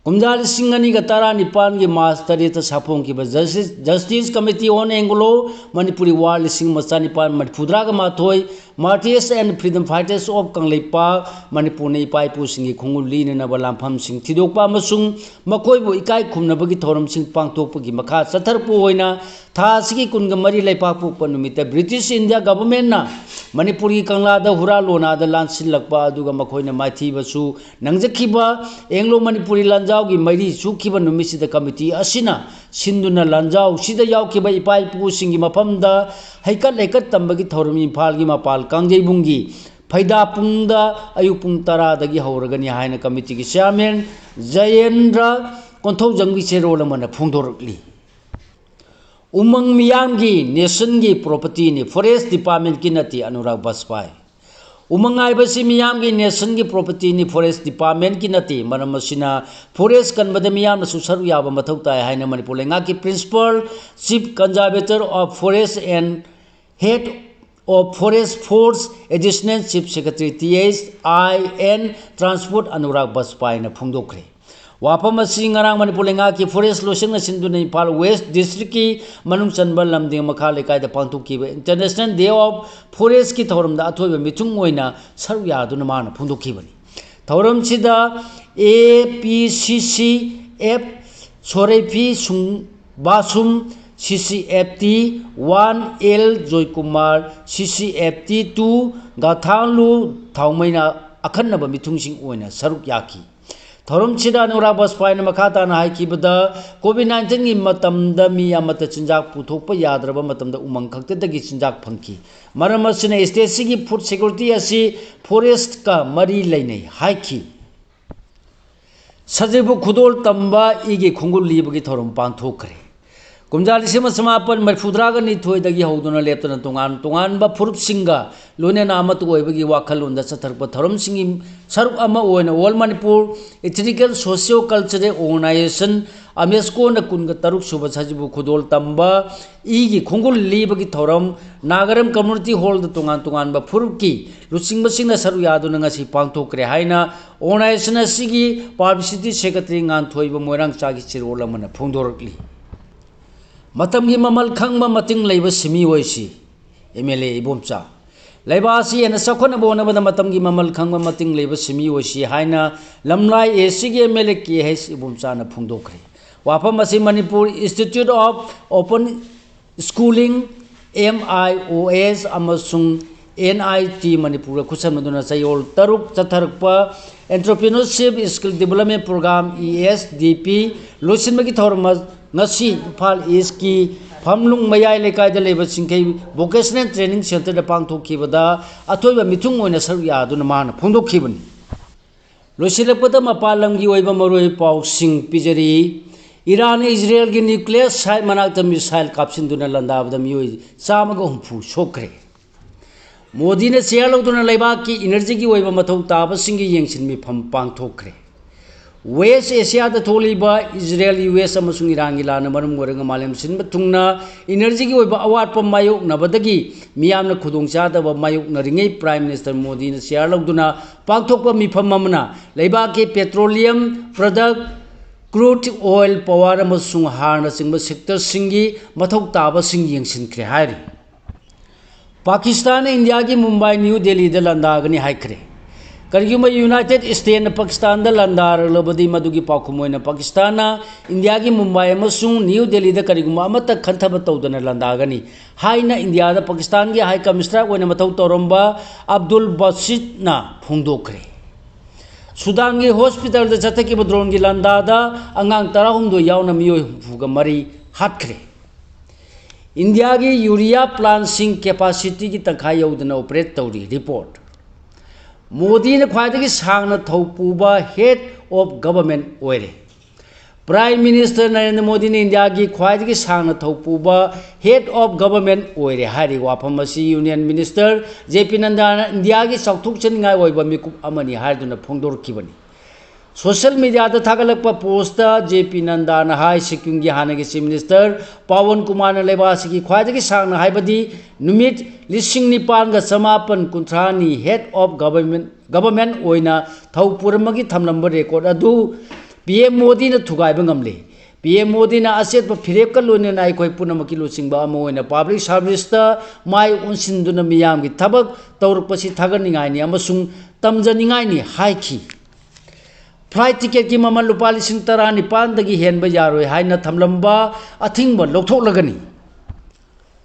ꯀꯨꯝꯖꯥ ꯂꯤꯁꯤꯡ ꯑꯅꯤꯒ ꯇꯔꯥꯅꯤꯄꯥꯟꯒꯤ ꯃꯥꯔꯆ ꯇꯔꯦꯠꯇ ꯁꯥꯐꯣꯡꯈꯤꯕ Justice, Justice Committee on Anglo Manipuri War ꯂꯤꯁꯤꯡ ꯑꯃ ꯆꯅꯤꯄꯥꯟ ꯃꯔꯤꯐꯨꯇꯔꯥꯒ ꯃꯥꯊꯣꯏ, Martyrs and Freedom Fighters of Kangleipak ꯃꯅꯤꯄꯨꯔꯅ ꯏꯄꯥ ꯏꯄꯨꯁꯤꯡꯒꯤ ꯈꯣꯡꯒꯨꯜ ꯂꯤꯅꯅꯕ ꯂꯥꯟꯐꯝꯁꯤꯡ ꯊꯤꯗꯣꯛꯄ ꯑꯃꯁꯨꯡ ꯃꯈꯣꯏꯕꯨ ꯏꯀꯥꯏ ꯈꯨꯝꯅꯕꯒꯤ ꯊꯧꯔꯝꯁꯤꯡ ꯄꯥꯡꯊꯣꯛꯄꯒꯤ ꯃꯈꯥ ꯆꯠꯊꯔꯛꯄ ꯑꯣꯏꯅ ꯊꯥ ꯑꯁꯤꯒꯤ ꯀꯨꯟꯒ ꯃꯔꯤ ꯂꯩꯄꯥꯛꯄꯣꯛꯄ ꯅꯨꯃꯤꯠꯇ British India Governmentꯅ ꯃꯅꯤꯄꯨꯔꯒꯤ ꯀꯪꯂꯥꯗ ꯍꯨꯔꯥ ꯂꯣꯅꯥꯗ ꯂꯥꯟꯁꯤꯜꯂꯛꯄ ꯑꯗꯨꯒ ꯃꯈꯣꯏꯅ ꯃꯥꯏꯊꯤꯕꯁꯨ ꯅꯪꯖꯈꯤꯕ ꯑꯦꯡꯒ꯭ꯂꯣ ꯃꯅꯤꯄꯨꯔꯤ ꯂꯥꯟꯖꯥꯎꯒꯤ ꯃꯩꯔꯤ ꯆꯨꯈꯤꯕ ꯅꯨꯃꯤꯠꯁꯤꯗ committee ꯑꯁꯤꯅ ꯁꯤꯟꯗꯨꯅ ꯂꯥꯟꯖꯥꯎꯁꯤꯗ ꯌꯥꯎꯈꯤꯕ ꯏꯄꯥ ꯏꯄꯨꯁꯤꯡꯒꯤ ꯃꯐꯝꯗ ꯍꯩꯀꯠ ꯂꯩꯀꯠ ꯇꯝꯕꯒꯤ ꯊꯧꯔꯝ ꯏꯝꯐꯥꯜꯒꯤ ꯃꯄꯥꯜ ꯀꯥꯡꯖꯩꯕꯨꯡꯒꯤ ꯐꯩꯗꯥꯄꯨꯡꯗ ꯑꯌꯨꯛ ꯄꯨꯡ ꯇꯔꯥꯗꯒꯤ ꯍꯧꯔꯒꯅꯤ ꯍꯥꯏꯅ committeeꯒꯤ chairman ꯖꯌꯦꯟꯗ꯭ꯔ ꯀꯣꯟꯊꯧꯖꯝꯒꯤ ꯆꯦꯔꯣꯜ ꯑꯃꯅ ꯐꯣꯡꯗꯣꯔꯛꯂꯤ꯫ ꯎꯃꯪ ꯃꯤꯌꯥꯝꯒꯤ nationꯒꯤ propertyꯅꯤ, forest departmentꯀꯤ ꯅꯠꯇꯦ, ꯑꯅꯨꯔꯥꯒ ꯕꯥꯖꯄꯥꯏ꯫ ꯎꯃꯪ ꯍꯥꯏꯕꯁꯤ ꯃꯤꯌꯥꯝꯒꯤ nationꯒꯤ propertyꯅꯤ, forest departmentꯀꯤ ꯅꯠꯇꯦ꯫ ꯃꯔꯝ ꯑꯁꯤꯅ forest ꯀꯟꯕꯗ ꯃꯤꯌꯥꯝꯅꯁꯨ ꯁꯔꯨꯛ ꯌꯥꯕ ꯃꯊꯧ ꯇꯥꯏ ꯍꯥꯏꯅ ꯃꯅꯤꯄꯨꯔ ꯂꯩꯉꯥꯛꯀꯤ Principal Chief Conservator of Forest and Head of Forest Force Additional Chief Secretary T H I and Transport Anurag ꯕꯥꯖꯄꯥꯏꯅ ꯐꯣꯡꯗꯣꯛꯈ꯭ꯔꯦ꯫ ꯋꯥꯐꯝ ꯑꯁꯤ ꯉꯔꯥꯡ ꯃꯅꯤꯄꯨꯔ ꯂꯩꯉꯥꯛꯀꯤ ꯐꯣꯔꯦꯁ ꯂꯣꯏꯁꯪꯅ ꯁꯤꯟꯗꯨꯅ ꯏꯝꯐꯥꯜ ꯋꯦꯁ ꯗꯤꯁꯇ꯭ꯔꯤꯛꯀꯤ ꯃꯅꯨꯡ ꯆꯟꯕ ꯂꯝꯗꯤꯡ ꯃꯈꯥ ꯂꯩꯀꯥꯏꯗ ꯄꯥꯡꯊꯣꯛꯈꯤꯕ ꯏꯟꯇꯔꯅꯦꯁꯅꯦꯜ ꯗꯦ ꯑꯣꯐ ꯐꯣꯔꯦꯁꯀꯤ ꯊꯧꯔꯝꯗ ꯑꯊꯣꯏꯕ ꯃꯤꯊꯨꯡ ꯑꯣꯏꯅ ꯁꯔꯨꯛ ꯌꯥꯗꯨꯅ ꯃꯥꯅ ꯐꯣꯡꯗꯣꯛꯈꯤꯕꯅꯤ꯫ ꯊꯧꯔꯝꯁꯤꯗ ꯑꯦ ꯄꯤ ꯁꯤ ꯁꯤ ꯑꯦꯐ ꯁꯣꯔꯩꯐꯤ ꯁꯨꯡꯕꯥꯁꯨꯝ, C C F T one L Joykumar, C C F T two ꯒꯥꯊꯥꯡꯂꯨ ꯊꯥꯎꯃꯩꯅ ꯑꯈꯟꯅꯕ ꯃꯤꯊꯨꯡꯁꯤꯡ ꯑꯣꯏꯅ ꯁꯔꯨꯛ ꯌꯥꯈꯤ꯫ ꯊꯧꯔꯝꯁꯤꯗ ꯑꯅꯨꯔꯥꯒ ꯕꯥꯖꯄꯥꯏꯅ ꯃꯈꯥ ꯇꯥꯅ ꯍꯥꯏꯈꯤꯕꯗ, ꯀꯣꯚꯤꯗ ꯅꯥꯏꯟꯇꯤꯟꯒꯤ ꯃꯇꯝꯗ ꯃꯤ ꯑꯃꯠꯇ ꯆꯤꯟꯖꯥꯛ ꯄꯨꯊꯣꯛꯄ ꯌꯥꯗ꯭ꯔꯕ ꯃꯇꯝꯗ ꯎꯃꯪ ꯈꯛꯇꯗꯒꯤ ꯆꯤꯟꯖꯥꯛ ꯐꯪꯈꯤ꯫ ꯃꯔꯝ ꯑꯁꯤꯅ ꯁ꯭ꯇꯦꯠꯁꯤꯒꯤ ꯐꯨꯗ ꯁꯦꯀ꯭ꯌꯨꯔꯤꯇꯤ ꯑꯁꯤ ꯐꯣꯔꯦꯁꯠꯀ ꯃꯔꯤ ꯂꯩꯅꯩ ꯍꯥꯏꯈꯤ꯫ ꯁꯖꯤꯕꯨ ꯈꯨꯗꯣꯜ ꯇꯝꯕ ꯏꯒꯤ ꯈꯣꯡꯒꯨꯜ ꯂꯤꯕꯒꯤ ꯊꯧꯔꯝ ꯄꯥꯡꯊꯣꯛꯈ꯭ꯔꯦ꯫ ꯀꯨꯝꯖꯥ ꯂꯤꯁꯤꯡ ꯑꯃ ꯆꯃꯥꯄꯟ ꯃꯔꯤꯐꯨꯇꯔꯥꯒ ꯅꯤꯊꯣꯏꯗꯒꯤ ꯍꯧꯗꯨꯅ ꯂꯦꯞꯇꯅ ꯇꯣꯉꯥꯟ ꯇꯣꯉꯥꯟꯕ ꯐꯨꯔꯨꯞꯁꯤꯡꯒ ꯂꯣꯏꯅꯅ ꯑꯃꯠꯇ ꯑꯣꯏꯕꯒꯤ ꯋꯥꯈꯜꯂꯣꯟꯗ ꯆꯠꯊꯔꯛꯄ ꯊꯧꯔꯝꯁꯤꯡꯒꯤ ꯁꯔꯨꯛ ꯑꯃ ꯑꯣꯏꯅ All Manipur Ethnical Socio Cultural Organization, ꯑꯃꯦꯁꯀꯣꯅ ꯀꯨꯟꯒ ꯇꯔꯨꯛ ꯁꯨꯕ ꯁꯖꯤꯕꯨ ꯈꯨꯗꯣꯜ ꯇꯝꯕ ꯏꯒꯤ ꯈꯣꯡꯒꯨꯜ ꯂꯤꯕꯒꯤ ꯊꯧꯔꯝ ꯅꯥꯒꯥꯔꯝ ꯀꯝꯃ꯭ꯌꯨꯅꯤꯇꯤ ꯍꯣꯜꯗ ꯇꯣꯉꯥꯟ ꯇꯣꯉꯥꯟꯕ ꯐꯨꯔꯨꯞꯀꯤ ꯂꯨꯆꯤꯡꯕꯁꯤꯡꯅ ꯁꯔꯨꯛ ꯌꯥꯗꯨꯅ ꯉꯁꯤ ꯄꯥꯡꯊꯣꯛꯈ꯭ꯔꯦ ꯍꯥꯏꯅ ꯑꯣꯔꯒꯅꯥꯏꯖꯦꯁꯟ ꯑꯁꯤꯒꯤ ꯄꯕ꯭ꯂꯤꯁꯤꯇꯤ ꯁꯦꯀ꯭ꯔꯦꯇꯔꯤ ꯉꯥꯟꯊꯣꯏꯕ ꯃꯣꯏꯔꯥꯡꯆꯥꯒꯤ ꯆꯦꯔꯣꯜ ꯑꯃꯅ ꯐꯣꯡꯗꯣꯔꯛꯂꯤ꯫ ꯃꯇꯝꯒꯤ ꯃꯃꯜ ꯈꯪꯕ ꯃꯇꯤꯡ ꯂꯩꯕ semi ꯑꯣꯏꯁꯤ, M L A Ibomcha. ꯂꯩꯕꯥꯛ ꯑꯁꯤ ꯍꯦꯟꯅ ꯆꯥꯎꯈꯠꯅꯕ ꯍꯣꯠꯅꯕꯗ ꯃꯇꯝꯒꯤ ꯃꯃꯜ ꯈꯪꯕ ꯃꯇꯤꯡ ꯂꯩꯕ ꯁꯤꯃꯤ ꯑꯣꯏꯁꯤ ꯍꯥꯏꯅ ꯂꯝꯂꯥꯏ ꯑꯦ ꯁꯤꯒꯤ M L A K H ꯏꯕꯣꯝꯆꯥꯅ ꯐꯣꯡꯗꯣꯛꯈ꯭ꯔꯦ꯫ ꯋꯥꯐꯝ ꯑꯁꯤ Manipur institute of open schooling, M I O S, ꯑꯃꯁꯨꯡ ꯑꯦꯟ ꯑꯥꯏ ꯇꯤ ꯃꯅꯤꯄꯨꯔꯒ ꯈꯨꯠꯁꯝꯅꯗꯨꯅ ꯆꯌꯣꯜ ꯇꯔꯨꯛ ꯆꯠꯊꯔꯛꯄ Entrepreneurship Skill Development Program, E S D P, ꯂꯣꯏꯁꯤꯟꯕꯒꯤ ꯊꯧꯔꯝ ꯉꯁꯤ ꯏꯝꯐꯥꯜ ꯏꯁꯀꯤ ꯐꯝꯂꯨꯡ ꯃꯌꯥꯏ ꯂꯩꯀꯥꯏꯗ ꯂꯩꯕ ꯆꯤꯡꯈꯩ ꯚꯣꯀꯦꯁꯅꯦꯜ ꯇ꯭ꯔꯦꯅꯤꯡ ꯁꯦꯟꯇꯔꯗ ꯄꯥꯡꯊꯣꯛꯈꯤꯕꯗ ꯑꯊꯣꯏꯕ ꯃꯤꯊꯨꯡ ꯑꯣꯏꯅ ꯁꯔꯨꯛ ꯌꯥꯗꯨꯅ ꯃꯥꯅ ꯐꯣꯡꯗꯣꯛꯈꯤꯕꯅꯤ꯫ ꯂꯣꯏꯁꯤꯜꯂꯛꯄꯗ ꯃꯄꯥꯟ ꯂꯝꯒꯤ ꯑꯣꯏꯕ ꯃꯔꯨꯑꯣꯏꯕ ꯄꯥꯎꯁꯤꯡ ꯄꯤꯖꯔꯤ꯫ ꯏꯔꯥꯟꯅ ꯏꯖꯔꯦꯜꯒꯤ ꯅ꯭ꯌꯨꯀ꯭ꯂꯤꯌꯔ ꯁꯥꯏꯠ ꯃꯅꯥꯛꯇ ꯃꯤꯁꯥꯏꯜ ꯀꯥꯞꯁꯤꯟꯗꯨꯅ ꯂꯥꯟꯗꯥꯕꯗ ꯃꯤꯑꯣꯏ ꯆꯥꯝꯃꯒ ꯍꯨꯝꯐꯨ ꯁꯣꯛꯈ꯭ꯔꯦ꯫ ꯃꯣꯗꯤꯅ ꯆꯦꯌꯥꯔ ꯂꯧꯗꯨꯅ ꯂꯩꯕꯥꯛꯀꯤ ꯏꯅꯔꯖꯤꯒꯤ ꯑꯣꯏꯕ ꯃꯊꯧ ꯇꯥꯕꯁꯤꯡꯒꯤ ꯌꯦꯡꯁꯤꯟ ꯃꯤꯐꯝ ꯄꯥꯡꯊꯣꯛꯈ꯭ꯔꯦ꯫ ꯋꯦꯁ ꯑꯦꯁꯤꯌꯥꯗ ꯊꯣꯛꯂꯤꯕ ꯏꯖꯔꯦꯜ, ꯌꯨ ꯑꯦꯁ ꯑꯃꯁꯨꯡ ꯏꯔꯥꯟꯒꯤ ꯂꯥꯟꯅ ꯃꯔꯝ ꯑꯣꯏꯔꯒ ꯃꯥꯂꯦꯝ ꯁꯤꯟꯕ ꯊꯨꯡꯅ ꯏꯅꯔꯖꯤꯒꯤ ꯑꯣꯏꯕ ꯑꯋꯥꯠꯄ ꯃꯥꯌꯣꯛꯅꯕꯗꯒꯤ ꯃꯤꯌꯥꯝꯅ ꯈꯨꯗꯣꯡꯆꯥꯗꯕ ꯃꯥꯌꯣꯛꯅꯔꯤꯉꯩ ꯄ꯭ꯔꯥꯏꯝ ꯃꯤꯅꯤꯁꯇꯔ ꯃꯣꯗꯤꯅ ꯆꯤꯌꯥꯔ ꯂꯧꯗꯨꯅ ꯄꯥꯡꯊꯣꯛꯄ ꯃꯤꯐꯝ ꯑꯃꯅ ꯂꯩꯕꯥꯛꯀꯤ ꯄꯦꯇ꯭ꯔꯣꯂꯤꯌꯝ ꯄ꯭ꯔꯗꯛ, ꯀ꯭ꯔꯨꯗ ꯑꯣꯏꯜ, ꯄꯋꯥꯔ ꯑꯃꯁꯨꯡ ꯍꯥꯔꯅꯆꯤꯡꯕ ꯁꯦꯛꯇꯔꯁꯤꯡꯒꯤ ꯃꯊꯧ ꯇꯥꯕꯁꯤꯡ ꯌꯦꯡꯁꯤꯟꯈ꯭ꯔꯦ ꯍꯥꯏꯔꯤ꯫ ꯄꯥꯀꯤꯁꯇꯥꯟꯅ ꯏꯟꯗꯤꯌꯥꯒꯤ ꯃꯨꯝꯕꯥꯏ ꯅ꯭ꯌꯨ ꯗꯦꯜꯂꯤꯗ ꯂꯥꯟꯗꯥꯒꯅꯤ ꯍꯥꯏꯈ꯭ꯔꯦ꯫ ꯀꯔꯤꯒꯨꯝꯕ ꯌꯨꯅꯥꯏꯇꯦꯗ ꯁ꯭ꯇꯦꯠꯅ ꯄꯥꯀꯤꯁꯇꯥꯟꯗ ꯂꯥꯟꯗꯥꯔꯛꯂꯕꯗꯤ ꯃꯗꯨꯒꯤ ꯄꯥꯎꯈꯨꯝ ꯑꯣꯏꯅ ꯄꯥꯀꯤꯁꯇꯥꯟꯅ ꯏꯟꯗꯤꯌꯥꯒꯤ ꯃꯨꯝꯕꯥꯏ ꯑꯃꯁꯨꯡ ꯅ꯭ꯌꯨ ꯗꯦꯜꯂꯤꯗ ꯀꯔꯤꯒꯨꯝꯕ ꯑꯃꯠꯇ ꯈꯟꯊꯕ ꯇꯧꯗꯅ ꯂꯥꯟꯗꯥꯒꯅꯤ ꯍꯥꯏꯅ ꯏꯟꯗꯤꯌꯥꯗ ꯄꯥꯀꯤꯁꯇꯥꯟꯒꯤ ꯍꯥꯏ ꯀꯃꯤꯁꯅꯔ ꯑꯣꯏꯅ ꯃꯊꯧ ꯇꯧꯔꯝꯕ ꯑꯕꯗꯨꯜ ꯕꯥꯁꯤꯠꯅ ꯐꯣꯡꯗꯣꯛꯈ꯭ꯔꯦ꯫ ꯁꯨꯗꯥꯟꯒꯤ ꯍꯣꯁꯄꯤꯇꯥꯜꯗ ꯆꯠꯊꯈꯤꯕ ꯗ꯭ꯔꯣꯟꯒꯤ ꯂꯥꯟꯗꯥꯗ ꯑꯉꯥꯡ ꯇꯔꯥꯍꯨꯝꯗꯣꯏ ꯌꯥꯎꯅ ꯃꯤꯑꯣꯏ ꯍꯨꯝꯐꯨꯒ ꯃꯔꯤ ꯍꯥꯠꯈ꯭ꯔꯦ꯫ ꯏꯟꯗꯤꯌꯥꯒꯤ ꯌꯨꯔꯤꯌꯥ ꯄ꯭ꯂꯥꯟꯁꯤꯡ ꯀꯦꯄꯥꯁꯤꯇꯤꯒꯤ ꯇꯪꯈꯥꯏ ꯌꯧꯗꯅ ꯑꯣꯄꯔꯦꯠ ꯇꯧꯔꯤ꯫ ꯔꯤꯄꯣꯔꯠ꯫ ꯃꯣꯗꯤꯅ ꯈ꯭ꯋꯥꯏꯗꯒꯤ ꯁꯥꯡꯅ ꯊꯧ ꯄꯨꯕ ꯍꯦꯗ ꯑꯣꯐ ꯒꯚꯔꯟꯃꯦꯟꯠ ꯑꯣꯏꯔꯦ꯫ ꯄ꯭ꯔꯥꯏꯝ ꯃꯤꯅꯤꯁꯇꯔ ꯅꯔꯦꯟꯗ꯭ꯔ ꯃꯣꯗꯤꯅ ꯏꯟꯗꯤꯌꯥꯒꯤ ꯈ꯭ꯋꯥꯏꯗꯒꯤ ꯁꯥꯡꯅ ꯊꯧ ꯄꯨꯕ ꯍꯦꯗ ꯑꯣꯐ ꯒꯚꯔꯟꯃꯦꯟꯠ ꯑꯣꯏꯔꯦ ꯍꯥꯏꯔꯤ ꯋꯥꯐꯝ ꯑꯁꯤ ꯌꯨꯅꯤꯌꯟ ꯃꯤꯅꯤꯁꯇꯔ ꯖꯦ ꯄꯤ ꯅꯟꯗꯥꯅ ꯏꯟꯗꯤꯌꯥꯒꯤ ꯆꯥꯎꯊꯣꯛꯆꯅꯤꯡꯉꯥꯏ ꯑꯣꯏꯕ ꯃꯤꯀꯨꯞ ꯑꯃꯅꯤ ꯍꯥꯏꯗꯨꯅ ꯐꯣꯡꯗꯣꯔꯛꯈꯤꯕꯅꯤ꯫ ꯁꯣꯁꯤꯌꯦꯜ ꯃꯤꯗꯤꯌꯥꯗ ꯊꯥꯒꯠꯂꯛꯄ ꯄꯣꯁꯇ ꯖꯦ ꯄꯤ ꯅꯟꯗꯥꯅ ꯍꯥꯏ, ꯁꯤꯛꯀꯤꯝꯒꯤ ꯍꯥꯟꯅꯒꯤ ꯆꯤꯐ ꯃꯤꯅꯤꯁꯇꯔ ꯄꯥꯋꯟ ꯀꯨꯃꯥꯔꯅ ꯂꯩꯕꯥꯛ ꯑꯁꯤꯒꯤ ꯈ꯭ꯋꯥꯏꯗꯒꯤ ꯁꯥꯡꯅ, ꯍꯥꯏꯕꯗꯤ ꯅꯨꯃꯤꯠ ꯂꯤꯁꯤꯡ ꯅꯤꯄꯥꯟꯒ ꯆꯃꯥꯄꯟ ꯀꯨꯟꯊ꯭ꯔꯥꯅꯤ ꯍꯦꯗ ꯑꯣꯐ ꯒꯚꯔꯟꯃꯦꯟꯠ, ꯒꯚꯔꯟꯃꯦꯟꯠ ꯑꯣꯏꯅ ꯊꯧ ꯄꯨꯔꯝꯕꯒꯤ ꯊꯝꯂꯝꯕ ꯔꯦꯀꯣꯔꯗ ꯑꯗꯨ ꯄꯤ ꯑꯦꯝ ꯃꯣꯗꯤꯅ ꯊꯨꯒꯥꯏꯕ ꯉꯝꯂꯦ꯫ ꯄꯤ ꯑꯦꯝ ꯃꯣꯗꯤꯅ ꯑꯆꯦꯠꯄ ꯐꯤꯔꯦꯞꯀ ꯂꯣꯏꯅꯅ ꯑꯩꯈꯣꯏ ꯄꯨꯝꯅꯃꯛꯀꯤ ꯂꯨꯆꯤꯡꯕ ꯑꯃ ꯑꯣꯏꯅ ꯄꯕ꯭ꯂꯤꯛ ꯁꯥꯔꯚꯤꯁꯇ ꯃꯥꯏ ꯑꯣꯟꯁꯤꯟꯗꯨꯅ ꯃꯤꯌꯥꯝꯒꯤ ꯊꯕꯛ ꯇꯧꯔꯛꯄꯁꯤ ꯊꯥꯒꯠꯅꯤꯡꯉꯥꯏꯅꯤ ꯑꯃꯁꯨꯡ ꯇꯝꯖꯅꯤꯡꯉꯥꯏꯅꯤ ꯍꯥꯏꯈꯤ꯫ ꯐ꯭ꯂꯥꯏꯠ ꯇꯤꯀꯦꯠꯀꯤ ꯃꯃꯜ ꯂꯨꯄꯥ ꯂꯤꯁꯤꯡ ꯇꯔꯥꯅꯤꯄꯥꯟꯗꯒꯤ ꯍꯦꯟꯕ ꯌꯥꯔꯣꯏ ꯍꯥꯏꯅ ꯊꯝꯂꯝꯕ ꯑꯊꯤꯡꯕ ꯂꯧꯊꯣꯛꯂꯒꯅꯤ꯫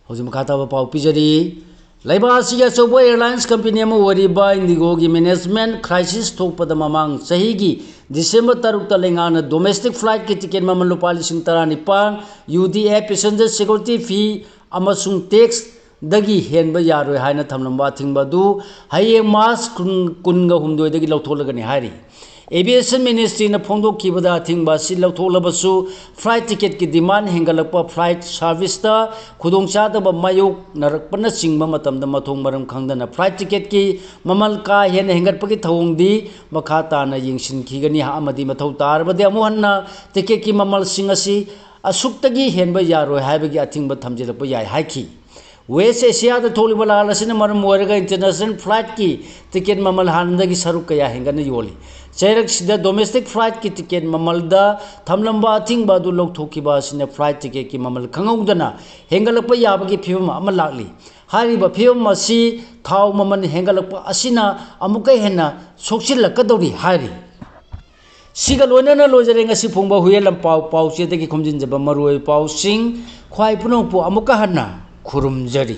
ꯍꯧꯖꯤꯛ ꯃꯈꯥ ꯇꯥꯕ ꯄꯥꯎ ꯄꯤꯖꯔꯤ꯫ ꯂꯩꯕꯥꯛ ꯑꯁꯤꯒꯤ ꯑꯆꯧꯕ ꯑꯦꯌꯔꯂꯥꯏꯟꯁ ꯀꯝꯄꯦꯅꯤ ꯑꯃ ꯑꯣꯏꯔꯤꯕ ꯏꯟꯗꯤꯒꯣꯒꯤ ꯃꯦꯅꯦꯖꯃꯦꯟꯠ ꯀ꯭ꯔꯥꯏꯁꯤꯁ ꯊꯣꯛꯄꯗ ꯃꯃꯥꯡ ꯆꯍꯤꯒꯤ ꯗꯤꯁꯦꯝꯕꯔ ꯇꯔꯨꯛꯇ ꯂꯩꯉꯥꯛꯅ ꯗꯣꯃꯦꯁꯇꯤꯛ ꯐ꯭ꯂꯥꯏꯠꯀꯤ ꯇꯤꯀꯦꯠ ꯃꯃꯜ ꯂꯨꯄꯥ ꯂꯤꯁꯤꯡ ꯇꯔꯥꯅꯤꯄꯥꯟ, ꯌꯨ ꯗꯤ ꯑꯦ, ꯄꯦꯁꯦꯟꯖꯔ ꯁꯦꯀ꯭ꯌꯨꯔꯤꯇꯤ ꯐꯤ ꯑꯃꯁꯨꯡ ꯇꯦꯛꯁ ꯗꯒꯤ ꯍꯦꯟꯕ ꯌꯥꯔꯣꯏ ꯍꯥꯏꯅ ꯊꯝꯂꯝꯕ ꯑꯊꯤꯡꯕ ꯑꯗꯨ ꯍꯌꯦꯡ ꯃꯥꯔꯆ ꯀꯨꯟ, ꯀꯨꯟꯒ ꯍꯨꯝꯗꯣꯏꯗꯒꯤ ꯂꯧꯊꯣꯛꯂꯒꯅꯤ ꯍꯥꯏꯔꯤ꯫ Aviation Ministryꯅ ꯐꯣꯡꯗꯣꯛꯈꯤꯕꯗ, ꯑꯊꯤꯡꯕ ꯑꯁꯤ ꯂꯧꯊꯣꯛꯂꯕꯁꯨ flight ticketꯀꯤ demand ꯍꯦꯟꯒꯠꯂꯛꯄ, flight serviceꯇ ꯈꯨꯗꯣꯡꯆꯥꯗꯕ ꯃꯥꯌꯣꯛꯅꯔꯛꯄꯅꯆꯤꯡꯕ ꯃꯇꯝꯗ ꯃꯊꯣꯡ ꯃꯔꯝ ꯈꯪꯗꯅ flight ticketꯀꯤ ꯃꯃꯜ ꯀꯥ ꯍꯦꯟꯅ ꯍꯦꯟꯒꯠꯄꯒꯤ ꯊꯧꯑꯣꯡꯗꯤ ꯃꯈꯥ ꯇꯥꯅ ꯌꯦꯡꯁꯤꯟꯈꯤꯒꯅꯤ ꯑꯃꯗꯤ ꯃꯊꯧ ꯇꯥꯔꯕꯗꯤ ꯑꯃꯨꯛ ꯍꯟꯅ ticketꯀꯤ ꯃꯃꯜꯁꯤꯡ ꯑꯁꯤ ꯑꯁꯨꯛꯇꯒꯤ ꯍꯦꯟꯕ ꯌꯥꯔꯣꯏ ꯍꯥꯏꯕꯒꯤ ꯑꯊꯤꯡꯕ ꯊꯝꯖꯤꯜꯂꯛꯄ ꯌꯥꯏ ꯍꯥꯏꯈꯤ꯫ West Asiaꯗ ꯊꯣꯛꯂꯤꯕ ꯂꯥꯜ ꯑꯁꯤꯅ ꯃꯔꯝ ꯑꯣꯏꯔꯒ international flightꯀꯤ ticket ꯃꯃꯜ ꯍꯥꯟꯅꯗꯒꯤ ꯁꯔꯨꯛ ꯀꯌꯥ ꯍꯦꯟꯒꯠꯅ ꯌꯣꯜꯂꯤ꯫ ꯆꯩꯔꯛꯁꯤꯗ domestic flightꯀꯤ ticket ꯃꯃꯜꯗ ꯊꯝꯂꯝꯕ ꯑꯊꯤꯡꯕ ꯑꯗꯨ ꯂꯧꯊꯣꯛꯈꯤꯕ ꯑꯁꯤꯅ flight ticketꯀꯤ ꯃꯃꯜ ꯈꯪꯍꯧꯗꯅ ꯍꯦꯟꯒꯠꯂꯛꯄ ꯌꯥꯕꯒꯤ ꯐꯤꯕꯝ ꯑꯃ ꯂꯥꯛꯂꯤ꯫ ꯍꯥꯏꯔꯤꯕ ꯐꯤꯕꯝ ꯑꯁꯤ ꯊꯥꯎ ꯃꯃꯜ ꯍꯦꯟꯒꯠꯂꯛꯄ ꯑꯁꯤꯅ ꯑꯃꯨꯛꯀ ꯍꯦꯟꯅ ꯁꯣꯛꯆꯤꯜꯂꯛꯀꯗꯧꯔꯤ ꯍꯥꯏꯔꯤ꯫ ꯁꯤꯒ ꯂꯣꯏꯅꯅ ꯂꯣꯏꯖꯔꯦ ꯉꯁꯤ ꯐꯣꯡꯕ ꯍꯨꯏꯌꯦꯟ ꯂꯝꯄꯥꯎ ꯄꯥꯎꯆꯦꯗꯒꯤ ꯈꯣꯝꯖꯤꯟꯖꯕ ꯃꯔꯨꯑꯣꯏꯕ ꯄꯥꯎꯁꯤꯡ꯫ ꯈ꯭ꯋꯥꯏ ꯄꯨꯝꯅꯃꯛꯄꯨ ꯑꯃꯨꯛꯀ ꯍꯟꯅ ꯈꯨꯔꯨꯝꯖꯔꯤ꯫